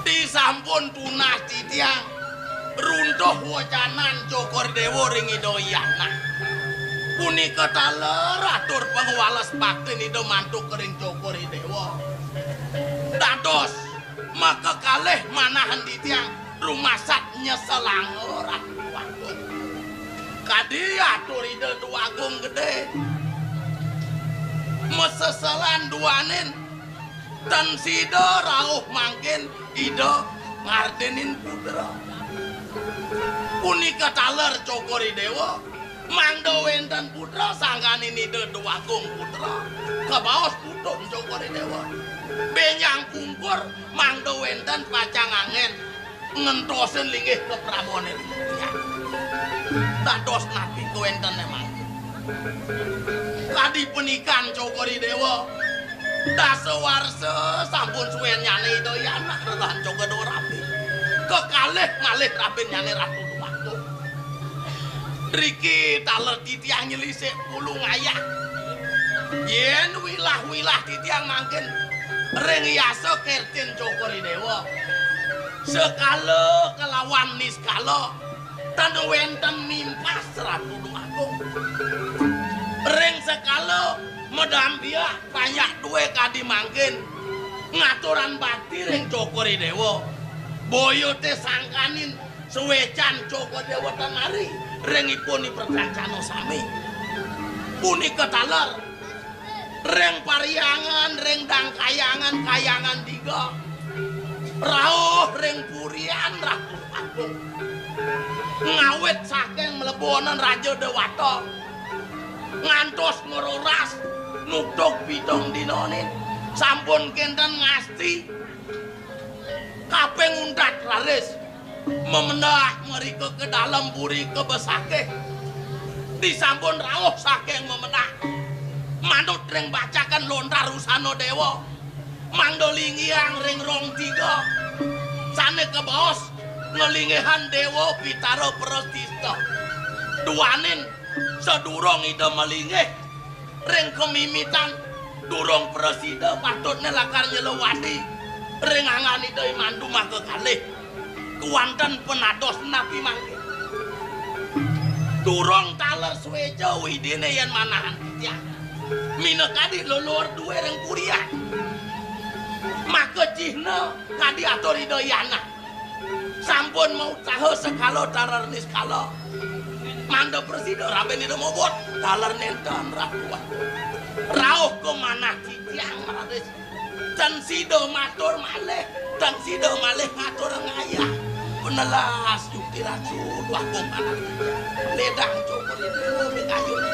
Disampun tunas titiang runtuh wecanan Cokor Déwa ring Ida Yana. Punika taler atur pangwales baktin Ida mantuk ring Cokor Déwa. Dados makakalih manahan titiang rumasat nyeselanga Ratu Agung. Kadi atur Ida Déwagung Gedé. Maseselan duaning Tan sida rauh mangkin Ida ngardénin putra. Punika taler Cokor I Déwa, mangda wénten putra sangkaning Ida Déwagung Putra. Kabaos putun Cokor I Déwa. Bénjang pungkur mangda wénten pacang anggén ngentosin linggih kaprabawané ring titiang. Dados napi kawéntené mangkin? Kadi panikan Cokor I Déwa, dasa warsa sampun suénnyané Ida Yana rerah Cokor I Déwa rabi. Kekalih malih rabinnyané Ratu Déwagung. Riki taler titiang nyelisik pulung ayah. Yén wilah-wilah titiang mangkin ring yasa kertin Cokor I Déwa. Sekala kelawan niskala, tan wénten mimpas Ratu Déwagung. Ring sekala madampiak panjak duwé kadi mangkin ngaturang bakti ring Cokor I Déwa. Boya té sangkaning suécan Cokor I Déwa tan mari ring ipun i pracancana sami. Punika taler ring parhyangan, ring dang kayangan, kayangan tiga. Rauh ring purian Ratu Agung. Ngawit saking mlebonan Raja Déwata ngantos ngruras nutug pitung dinané sampun kénten ngasti kaping untat raris. Mamendah mrika ka dalem puri ka Besakih. Disampun rauh saking Mamendah. Manut ring bacakan lontar Usana Déwa. Mangda linggihang ring rong tiga. Sané kabaos nglinggihan Déwa Pitara Prastista. Duaning sadurung Ida malinggih ring kamimitan, durung prasida patutné lakar nyelewadi ring anggan Ida I Mantu makakalih. Kéwanten panados napi mangkin? Durung taler suéca widiné yén manahan titiang. Pinakadi lolor duwe ring purian. Maka cihna kadi atur Ida Yana. Sampun mautaha sekala taler niskala. Mangda prasida rabi Ida mobot taler nenten ratuan. Rauh ka manah titiang raris. Tan sida matur malih, tan sida malih ngatur ngayah. Penelas yukti ratu, duh agung panas. Ledang cokor itu mikayun.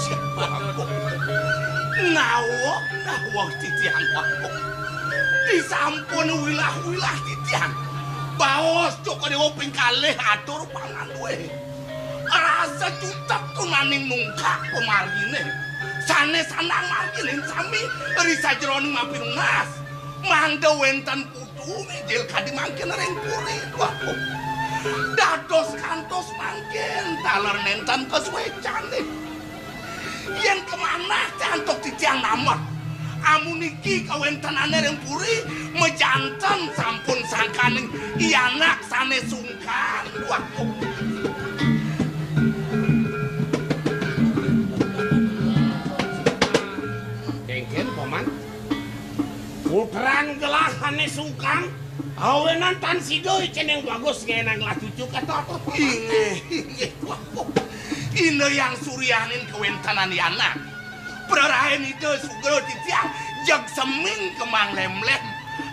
Siap agung. Nawak, nawak titiang agung. Disampun wilah-wilah titiang. Baos cokor dewa ping kalih atur panganduwe. Rasa cutet tunaning nungkak pamargine. Sane sandang margine sami ri sajeroning mapinunas. Mangda wenten putu mijil kadi mangkin ring puri, duh agung. Dados kantos mangkin taler nenten kasuecane. Yen kamanah antuk titiang namet. Amuniki kawentenane ring puri, majanten sampun sangkaning i anak sane sungkan. Waduh. Kengken, Paman. Putran gelah ane sungkan. Awenan tan sida iceneng bagus ngenang gelah cucu ketot. Inggih, inggih, Waduh. Ina yang suryanin kawentenan i anak. Prarain Ida sugra titiang jeg seming kemang lemlem.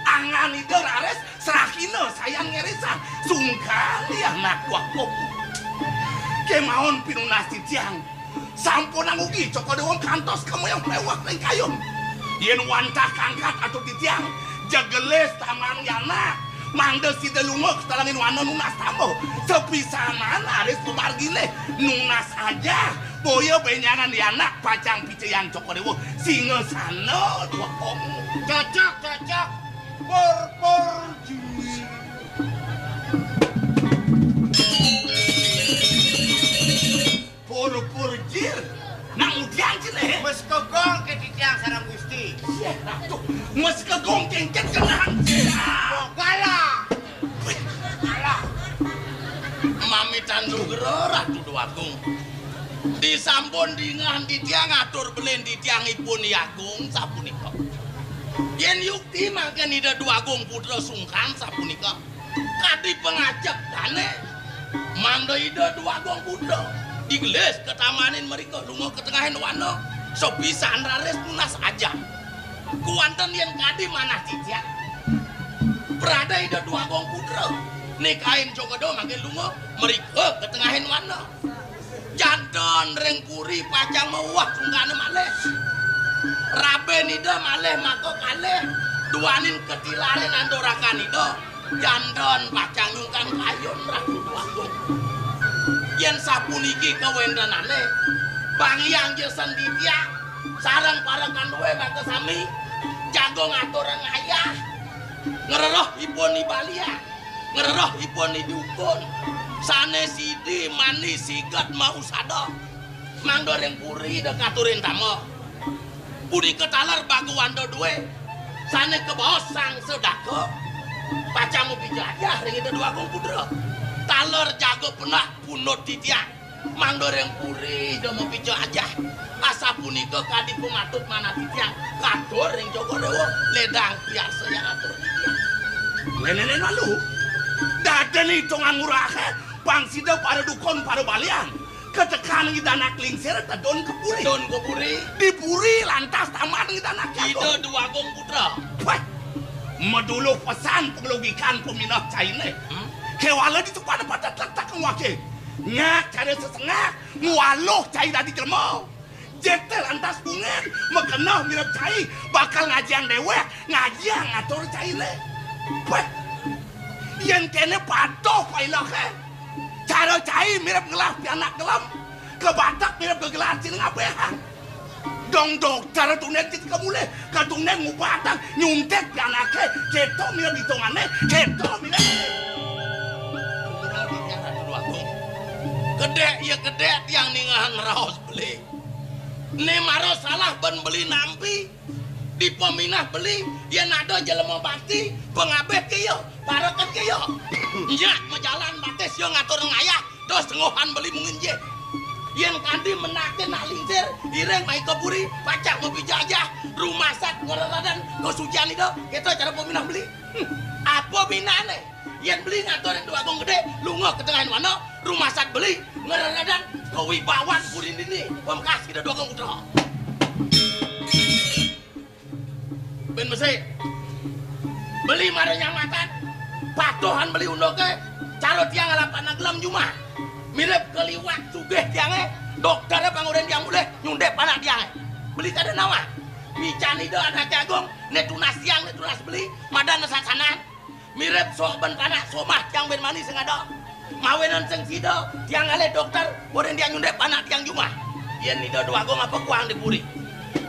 Angan Ida raris srahina sayan ngerisang. Sungkan i anak, Waduh. Kemawon pinunas titiang. Sampunang ugi cokor dewa kantos kemewah-mewah ring kayun. Yen wantah kangkat atur titiang, jeg gelis taman i anak. Mangda sida lunga ka telenging wana nunas tamba. Sapisanan raris pamargine nunas ajah. Boya benjangan i anak pacang picayang cokor dewa. Singasana, duh agung. Cocok, cocok. Pur, pur, jui. Pur-pur jir. Nak mudian cine. Mes kegong ke titiang sareng Gusti. Yeh, aduh. Mes kegong kengken kenang. Gala. Gala. Mamitan lugra Ratu Dewagung. Disampun dingeh titiang atur belin titiang ipun I Agung sapunika. Yen yukti mangkin Ida Dewagung Putra sungkan sapunika. Kadi pangajap dane, mangda Ida Dewagung Putra digelis ka tamanin mrika lunga ka tengahing wana, sapisan raris nunas ajah. Kuanten yen kadi manah titiang. Prada Ida Dewagung Putra nikain Cokor Dewa mangkin lunga mrika ka tengahing wana. Janten ring puri pacang mewah sungkana malih. Raben Ida malih maka kalih, duaning katilarin anturakan Ida. Janten pacang nyungkan kayun Ratu Dewagung. Yen sapuniki kawentenane, bangiang ja senditiang sareng para kanduwe maka sami jaga ngaturang ayah, ngreroh ipun I Balian, ngreroh ipun I Dukun, sane sidi mani siget mausada. Mangda ring puri Ida katurin tama. Punika taler Bagawanta duwe sane kabaos Sang Sedaka, pacang mapijajah ring Ida Dewagung Putra. Taler jaga penah pundut titiang. Mangda ring puri Ida mapijajah. Asapunika kadi pamatut manah titiang katur ring Cokor Dewa, ledang piarsayang atur titiang. Lén-lén malu. Daden itungan ngurahe, pang sida para dukun, para balian. Ketekan Ida Anak Lingsir tedun ka puri. Tedun ka puri. Di puri lantas taman Ida Anak Ida Agung. Dewagung Putra. Wah, maduluh pesan panglogikan paminah caine. Hmm? Kewala di pada pada tetek ngwake. Nyak cara sesengak, ngwaluh cai dadi jelema. Jete lantas bungen, makeneh mirib cai, bakal ngajiang dewek, ngajiang ngatur caine. Wah, yen kene patuh pailoke. Cara cai mirib ngelah pianak gelem, kebatek mirib gegelar cai ngabehang. Dong dokter tunden cai kemulih, ketunden ngubatang, nyuntik pianake, keto mirib hitungane, keto mirib. Kedek ya kedek tiang ningahan raos beli. Ne mara salah ben beli nampi. Di peminah beli, yen ada jelema bakti, pengabeh ke ya, pareket ke ya. Nyak majalan batis ya ngatur ngayah, dos tenggohan beli mungin je. Yén kanti menaké nak lingsir, iring mai ka puri, pacak mapijajah, rumasat ngreredan kasucian Ida, kéto cara paminah beli. Hmm, apa minané? Yén beli ngaturin Déwa Agung Gedé, lunga ka tengahing wana, rumasat beli, ngreredan kawibawan puri dini, pamekas Ida Déwa Agung Putra. Bén mesti. Beli mara nyamatan, patuhan beli unduké, cara tiang ngalapan gelem jumah. Mirip kaliwat sugih tiangé, dokteré pang orahang tiang mulih, nyundip anak tiangé. Beli kada nawang. Mican Ida Anaké Agung, né tunas tiang, né tunas beli, madan sasanan. Mirip sok bén panak somah tiang bén mani sing ada. Mawinan sing sida, tiang ngalih dokter, orahang tiang nyundip anak tiang jumah. Yén Ida Déwa Agung apa kuang di puri.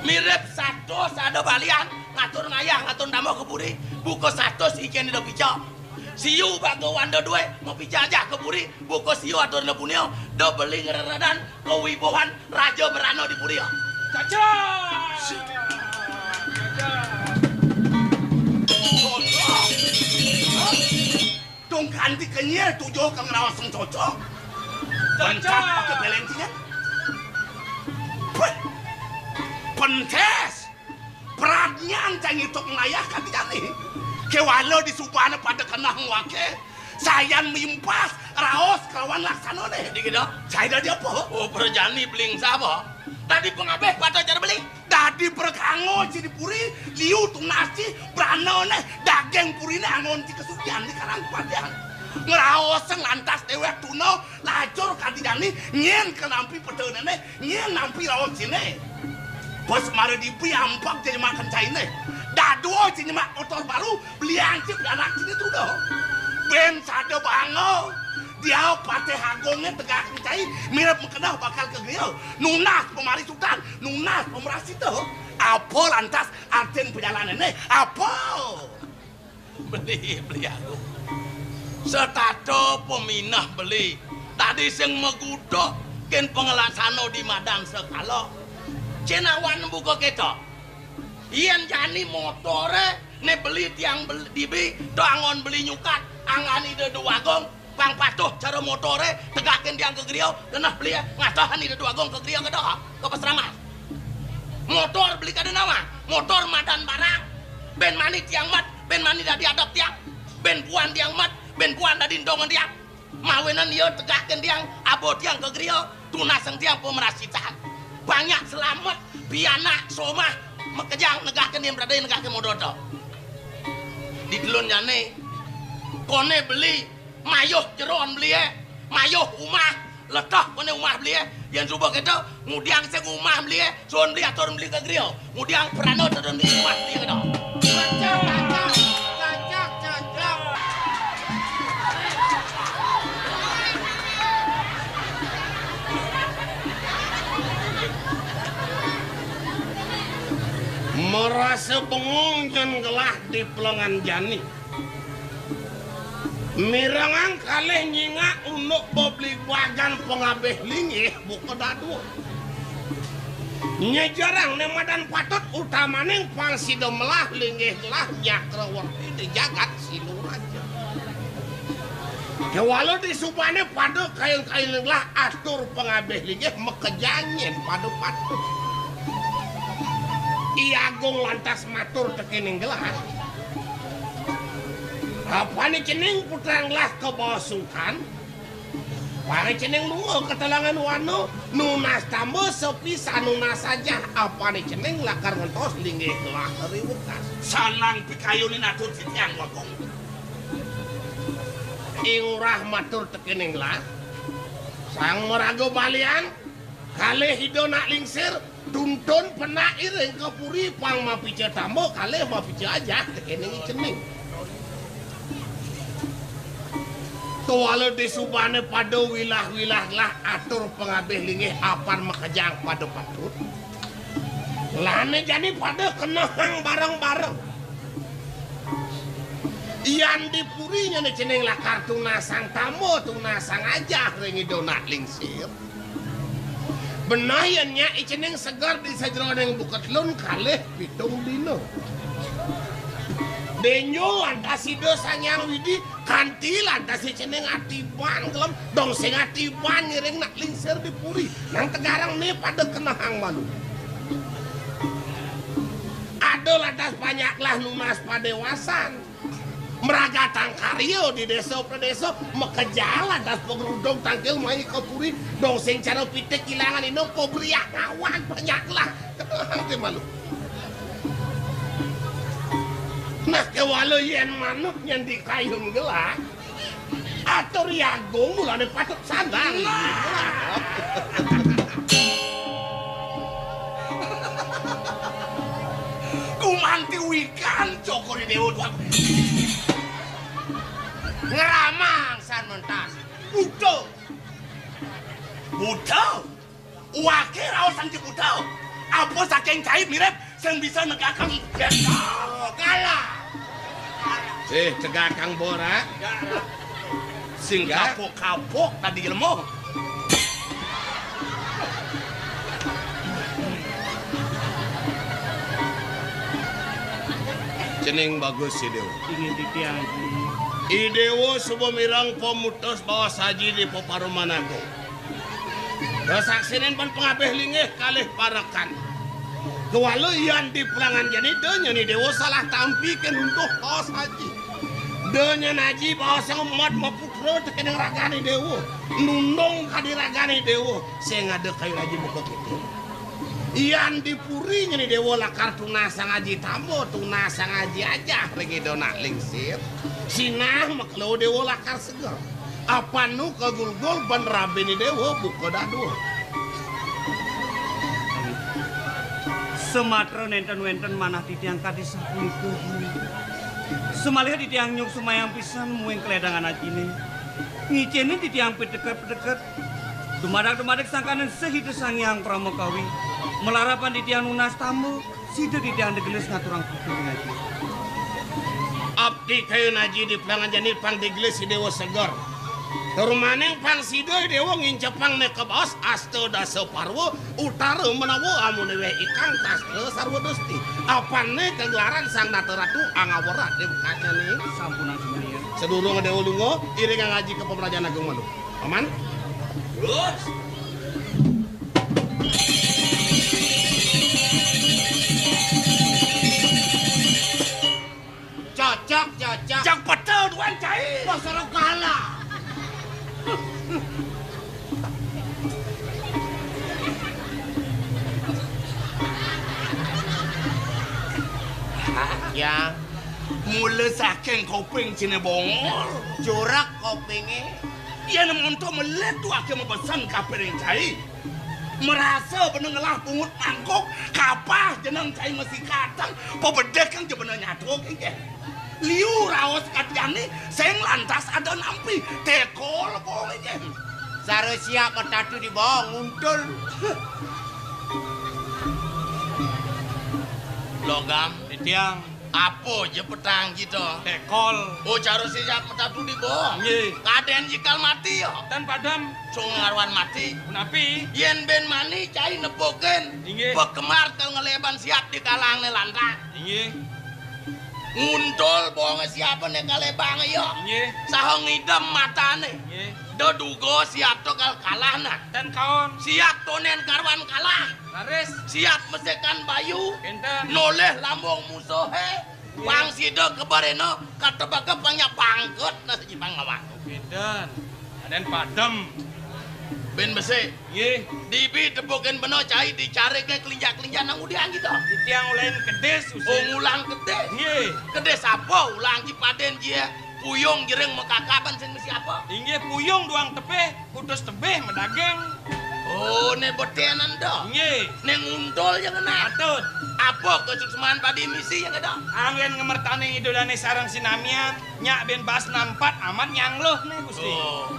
Mirip sato sada balian, ngatur ngayah, ngatur nambah ka puri, buka sato si Icén Ida Pica. Siu baga wanda duit, mapijajah ka puri, buka siu atur Ida Punia, da beli ngreredan, kawibawan, Raja Brana di puri. Cocok. Cocok. Dong kanti kenyir tujuh ka ngraos sing cocok. Cocok. Pancap pakai belentingan. Peh. Pentes. Pradnyan cai ngituk ngayah kanti jani. Kéwala di subana pada kenah ngwake. Sayan mimpas, raos kelawan laksanané. Dikira. Cai dadi apa? Oh, prajani beling sapa? Dadi pangabih pada cara beli. Dadi perkanga ci di puri, liu tunas ci, brana né, daging puriné anggon ci kasucian di karang padian. Ngraosang lantas déwék tuna, lacur kanti jani, nyén ka nampi petenané, nyén nampi raos ciné. Bos mara dipi ampek jadi makan cainé. Dadua ci nyemak motor baru, beliang ci pianak ciné tuda. Bén sada banga. Dia Patih Agungé tegakin cai, mirip makeneh bakal ka griya. Nunas pamarisutan, nunas pamarasita. Apa lantas artin pajalanané? Apa? Beli, beli aku. Setata paminah beli. Tadi sing magutuk, kén panglaksana di madan sekala. Cén awan buka kéto. Yén jani motoré, né beli tiang bel-, dibi, to anggon beli nyukat, anggon Ida Déwa Agung, pang patuh cara motoré, tegakin tiang ka griya, keneh beli, ngatahan Ida Déwa Agung ka griya, kada, ka pasraman. Motor beli kada nawang, motor madan barang, bén mani tiang mat, bén mani dadi adep tiang, bén puan tiang mat, bén puan dadi endongan tiang. Mawinan ia tegakin tiang, aba tiang ka griya, tunasang tiang pamarasitan. Banyak selamet, pianak, somah, makejang negahkin tiang pradaya negahkin motor to. Di telun jani, koné beli, mayuh jeron belié, mayuh umah, leteh koné umah belié, yén suba kéto, ngudiang sing umah belié, suun beli atur beli ka griya. Ngudiang prana tedun di rumah dia kena. Cocok, cocok, cocok, cocok. Marasa bengong Jén Gelah di pelengan jani. Mirengang kalih nyingak unduk bebligbagan pangabih linggih buka dadua. Nyejerang né madan patut utamaning pang sida melah linggih gelah nyakrawarti di jagat Siluraja. Kéwala di subané pada kaing-kaing gelah atur pangabih linggih makejang nyén pada patut. I Agung lantas matur tekéning gelah. Apané cening putran gelah ka bawah sungkan? Pané cening lunga ka telangan wana, nunas tamba sepi sanunas ajah, apané cening lakar ngentos linggih gelah riwekas. Salang pikayunin atur titiang, Agung. I Ngurah matur tekéning gelah. Sang maraga balian, kalih Ida Nak Lingsir, tuntun penak iring ka puri pang mapica tamba kalih mapica ajah tekéning i cening. Tuala di subané pada wilah-wilah gelah atur pangabih linggih apan makejang pada patut. Lané jani pada kenehang bareng-bareng. Yan di puri nyané cening lakar tunasang tamba, tunasang ajah ring Ida Nak Lingsir. Beneh yén nyak i cening seger di sajeroning buka telun kalih pitung dina. Benjol lantas Ida Sang Hyang Widi, kanti lantas cening atiban gelem, dong sing atiban ngiring nak lingsir di puri. Nang tegarang né pada kenehang malu. Ada lantas panjaklah nunas padéwasan. Mragatang karya di désa pradésa, makejalan das pagrudug tangkil mai ka puri, dong sing cara pitik ilangan ina pabriak ngawag panjaklah. Kenehang té malu. Nah, kéwala yén manuk nyén di kayun gelah, atur yagung mulané patut sandang. Nah. Gumanti wikan Cokor I Déwa tuan. Ngramang san mentas. Buta. Buta. Waké raos anti buta. Apa saking cai mirip sing bisa negakang désa? Kalah. Eh, tegakang borak. Singgah. Kapok-kapok tadi ilmu. Cening bagus, I Déwa. Inggih titiang, Aji. I Déwa suba mireng pamutus baos Aji di peparuman agung. Kasaksinin pan pangabih linggih kalih parekan. Kéwala yan di pelangan jani da nyén I Déwa salah tampi ké nuntuh baos Aji. Da nyén Aji baos sing umat maputra tekéning ragan I Déwa. Nundung kadi ragan I Déwa. Sing ada kayun Aji buka kéto. Yan di puri nyén I Déwa lakar tunasang Aji tamba, tunasang Aji ajah ring Ida Anak Lingsir. Sinah makelo Déwa lakar seger. Apan nu kagulgul ban rabin I Déwa buka dadua. Samatra nénten wénten manah titiang kadi sapunika. Samaliha titiang nyuk sumayang pisan muing kaledangan Ajiné. Ngicénin titiang piteket-piteket. Dumadak-dumadak sangkaning sih Ida Sang Hyang Pramakawi. Malarapan titiang nunas tamba. Sida titiang digelis ngaturang putih ngaji. Abdi kayun Aji di pelangan jani pang digelis I Déwa seger. Tur maning pang sida I Déwa ngincepang né kabaos asta dasa parwa utara menawa amuné wéh ikang sastra sarwa desti. Apané kagelaran Sang Nata Ratu angawara di bekasnyané. Sampunang sumanian. Sadurung Déwa lunga, iringang Aji ka Pamrajan Agung malu. Paman? Terus. Cocok, cocok. Cang pecel tuan cai. Pasar kalah. Ya. Mula saking kuping ciné bongol. Jurak kupingé. Yén monto melet tuaké mabesen kapiring cai. Marasa bena ngelah bungut mangkuk, kapah jeneng cai masi kateng, pabedeh kang jebena nyatu kéngkén. Liu raos katiané, sing lantas ada nampi, tekol kong kéngkén. Sara siap matatu di bawah nguntul. Logam. Titiang. Apa ja petang kita? Tekol. Oh, cara siap matatu di bawah. Nggih. Kadén jikal mati ya? Tan padem. Sung ngaruan mati. Punapi? Yén bén mani cai nepukin. Inggih. Pekemar kal ngeleban siap di kalangné lantang. Inggih. Nguntul bawang siapa né kalebang ya? Inggih. Saha ngidem matané. Inggih. Da duga siap to kal kalah nah. Tan kaon. Siap to nén karuan kalah. Laris. Siap mesekan bayu. Pinten. Nolih lambung musuhé. Inggih. Pang sida kebarena katebaka pang nyak pangket nah siji pang ngawang. Pinten. Kadén padem. Bén besik. Nggih. Dibi tepukin bena cai dicariké kelinjak-kelinjak nang udian kita. Titiang ulahin kedis, Gusti. Oh, ngulang kedis. Nggih. Kedis apa? Ulang ci padén jia. Puyung jering makakaban sing mesti apa? Inggih, puyung duang tepih, kutus tebih madaging. Oh, né beténan to. Nggih. Né nguntul ya kena. Patut. Apa kesuksman padi misi ya kena? Anggén ngemertaning Ida Dané sareng sinamian. Nyak bén bas nampat amat nyangluh né, Gusti. Oh.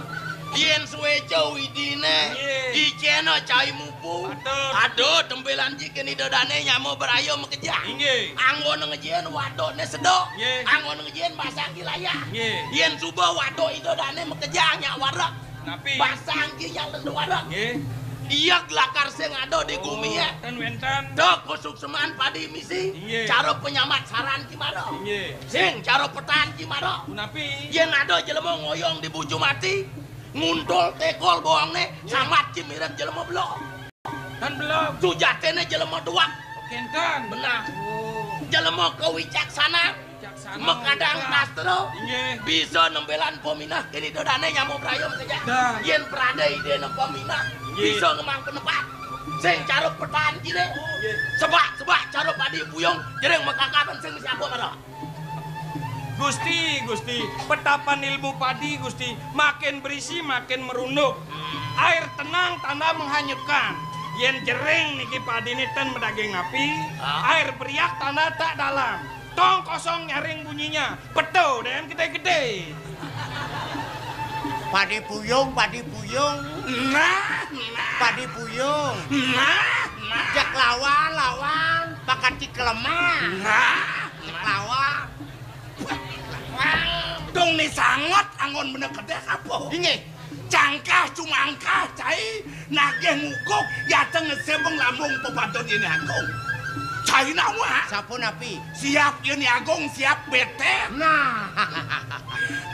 Yén suéca widiné, nggih, icéna cai mupu. Patut. Aduh, tempilan jikin Ida Dané nyama beraya makejang. Inggih. Anggona ngején wadukné seduk. Nggih. Anggona ngején basang di layah. Nggih. Yén suba waduk Ida Dané makejang nyak warek. Napi? Basang ki nyak lendu warek. Nggih. Iya, lakar sing ada di gumi ya. Ten wénten. Dok, kusuk seman padi misi. Inggih. Cara penyambat saran ki mara. Inggih. Sing cara petan ki mara. Punapi? Yén ada jelema ngoyong di buju mati, nguntul tekol bawangné, inggih, sambat ki mirip jelema belog. Kan belog. Sujaténé jelema duwak. Kénten. Benar. Oh. Jelema kawicaksanan. Makadang sastra. Inggih. Bisa nembelan peminah kini dodane nyamuk rayum saja. Dah. Yen prade idene peminah, inggih, bisa ngemang penepat. Sing cara petan kine. Inggih. Sebak-sebak cara padi puyung, jering makakaban sing siapa pada. Gusti, Gusti, petapan ilmu padi, Gusti, makin berisi makin merunduk. Air tenang tanda menghanyutkan. Yen jering niki padine ten medaging napi, ah, air beriak tanda tak dalam. Tong kosong nyaring bunyinya. Peto dengan gede-gede. Padi puyung, padi puyung. Nah, nah. Padi puyung. Nah, nah. Jak lawan, lawan. Pakati kelemah. Nah, jak lawan. Dong ni sanget anggon bener kedek apa? Inggih. Cangkah cumangkah cai nagih nguguk yateng ngesebeng lambung pepadon ini agung. Cai nawa? Sapunapi? Siap ini agung, siap betet. Nah.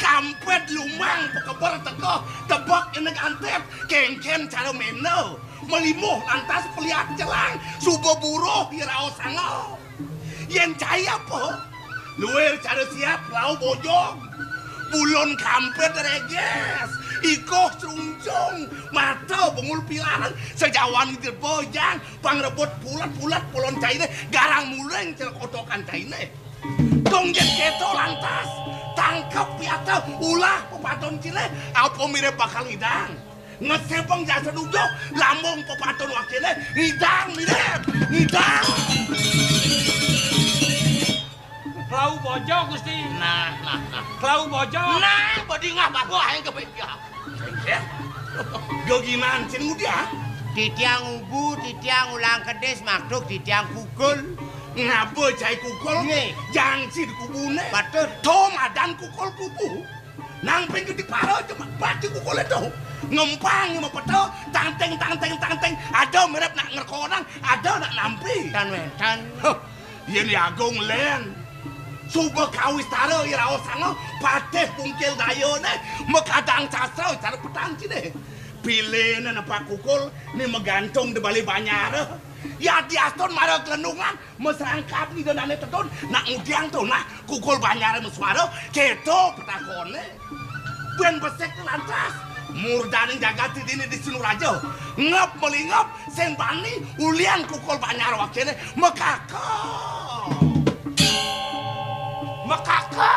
Kampet lumang pekeber teko tebak ini kantet kengken cara meno. Melimuh lantas peliat celang suba buruh iraos sango. Yen cai apa? Luir cara siap lau bojong. Bulun kampet reges, ikoh crungcung, mata bengul pilar, sejawan idir bojang, pang rebut pulet-pulet pulon caine garang muling celek otokan caine. Dong yen keto lantas tangkep piata ulah pepaton cine apa mirip bakal idang. Ngesepeng jasa duduh, lambung pepaton wakile, ngidang, ngidang, ngidang. Klau bojo, Gusti. Nah, nah, nah. Klau bojo. Nah, badingah babuh yang kepikir. Geginan sing muda. Titiang ubu, titiang ulang kedis, makduk titiang pukul. Ngapa cai kukul? Nggih. Jangsi di kubune. Patut. Tom adan kukul kubu. Nang ping gede paro cuma baju kukule to. Ngempang mepeta, tangting, tangting, tangting. Ada mirip nak ngerkonang, ada nak nampi. Tan wénten. Huh, yen Agung len. Suba kawistara iraos sanga patih pungkil dayane makadang sastra cara petan sine. Piline nepak kukul ni magantung di bali banyara. Ya diaston mara kelendungan. Masrangkap ida dane tetun, nak ngudiang to, nah, kukul banyare masuara, keto petakone. Ben besik lantas, murdaning jagat dini di Sinuraja. Ngep melingep, sing bani, ulian kukul banyar wakene, mekaka. Mekaka.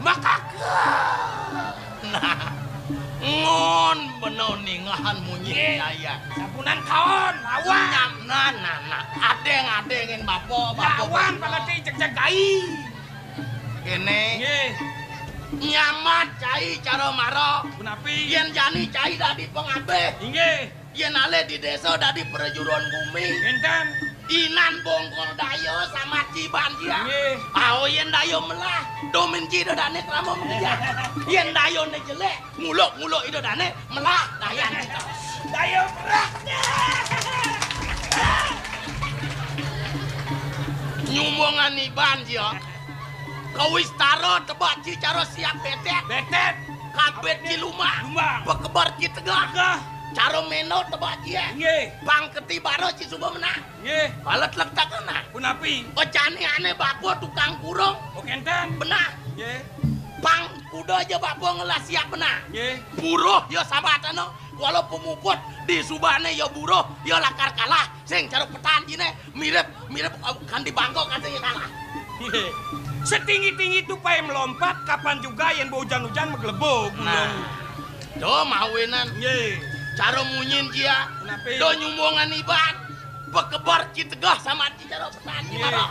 Mekaka. Nah, ngon beno ningahan munyi. Nggih. Nyaya. Sapunan kaon, lawan. Nyam, nah, nah, nah. Adeng-adengin bapa, bapa. Lawan bapa. Palati cek-cek gai. Kene. Nggih. Nyamat cai cara mara. Punapi? Yen jani cai dadi pengabeh. Inggih. Yen ale di desa dadi perjuruan bumi. Enten. Inan bongkol daya sama ciban dia. Nggih. Ao yen daya melah, domin ci dodane tramo media. Yen dayane jelek, nguluk-nguluk ida dane melah dayan kita. Daya berat. Nyumbungan iban dia. Kawistara tebak ci cara siap betet. Betet. Kabet ci lumah. Lumah. Pekebar ci tegah. Tegah. Cara meno tebak ci, eh. Nggih. Pang keti baro ci suba menang. Nggih. Balet letak kena. Punapi? Ocane ane bapa tukang kurung. Oh, kenten. Benah. Nggih. Pang kuda aja bapa ngelah siap benah. Nggih. Buruh ya sabatana. Walau pemuput di subane ya buruh, ya lakar kalah. Sing cara petan cine mirip, mirip, eh, kan di bangkok kan sing kalah. Nggih. Setinggi-tinggi tupai melompat, kapan juga yen hujan-hujan meglebug. Nah. Do mawinan. Nggih. Cara munyin cia. Punapi? Do nyumbungan iban. Pekebar ci tegah sama ci cara petan ci. Nggih. Mara.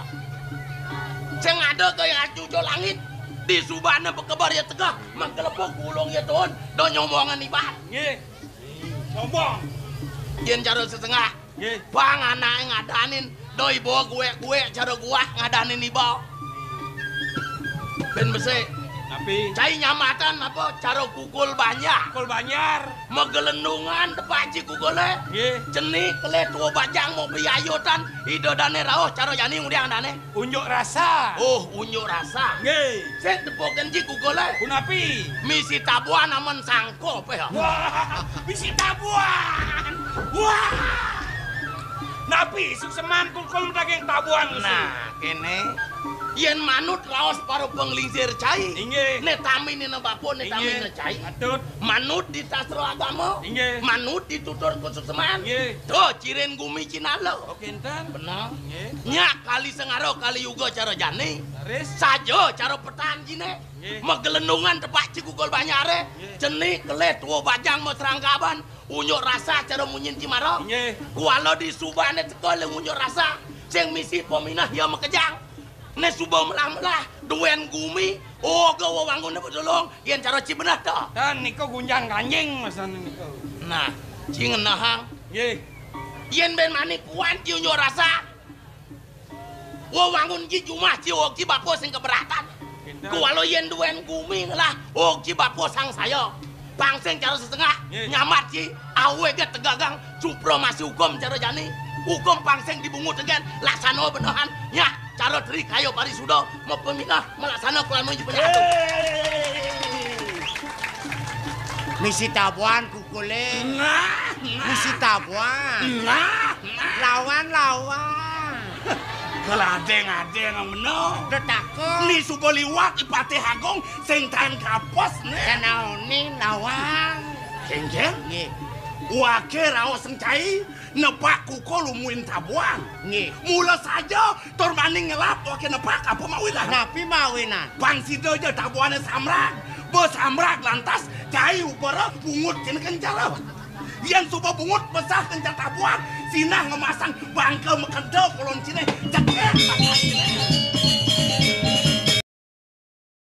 Sing ada gaya cucu langit. Di subane pekebar ya tegah, mengkelebuk gulung ya tuun. Do nyombongan iban. Nggih. Sombong. Yen cara sesengah. Nggih. Bang anake ngadanin, do ibawa guwek-guwek cara guwah ngadanin iba. Ben besik. Api. Cai nyamatan apa cara kukul banjar. Kukul banjar. Magelendungan tepak ci kukulé. Nggih. Cenik kelih tua bajang mau priayutan. Ida dané rauh cara jani ngudiang dané. Unjuk rasa. Oh, unjuk rasa. Nggih. Sing tepukin ci kukulé. Punapi? Misi tabuan amen sangko pé. Wah, misi tabuan. Wah. Napi sukseman kukul daging tabuan. Nah, kéné. Yén manut raos para panglingsir cai. Inggih. Né taminé bapa, né taminé cai. Patut. Manut di sastra agama. Inggih. Manut di tutur kasukseman. Inggih. Tuh, cirin gumi Cina lo. Oh, kinten. Bener. Inggih. Nyak kali sengara kali yuga cara jani. Leres. Saja cara petan ciné. Nggih. Magelendungan tepak ci kukul banjaré. Nggih. Cenik kelih tua bajang mau seranggaban. Unjuk rasa cara munyin cimara. Inggih. Kuala di subané teka lé unjuk rasa. Sing misi peminah ya makejang. Né suba melah-melah, duén gumi, oga wewanguné bedolong, yén cara ci beneh to. Tan nika gunjang ganjing masané nika. Nah, ci ngenehang. Nggih. Yén ben mani kuat ci unjuk rasa. Wewangun ci jumah ci og ci bapa sing keberatan. Kinten. Kuala yén duén gumi ngelah og ci bapa sangsaya. Pang sing cara sesengak, nggih, nyamat ci, awé gét tegagang, supremasi hukum cara jani. Hukum pang sing dibungut gén, laksana benehan. Nyak, cara teri kaya parisuda, mapeminah, malaksana kelamun ci penyatu. Hei. Misi tabuan kukulé. Nah, nah. Misi tabuan. Nah, nah. Lawan, lawan. Keladeng-adeng bener. Tetaka. Ni suba liwat I Patih Agung sing tan kapos né. Kanaoné lawan. Kéngkén? Nggih. Waké raos sing cai nepak kukul umuin tabuan. Nggih. Mula saja tur mani ngelap waké nepak apa mawinan. Napi mawinan? Pang sida ja tabuané samrag. Ba samrag lantas cai ubara bungut kena kencara. Yén suba bungut besah kencar tabuan, sinah ngemasang bangka makeda kolon ciné, cekek mata ciné.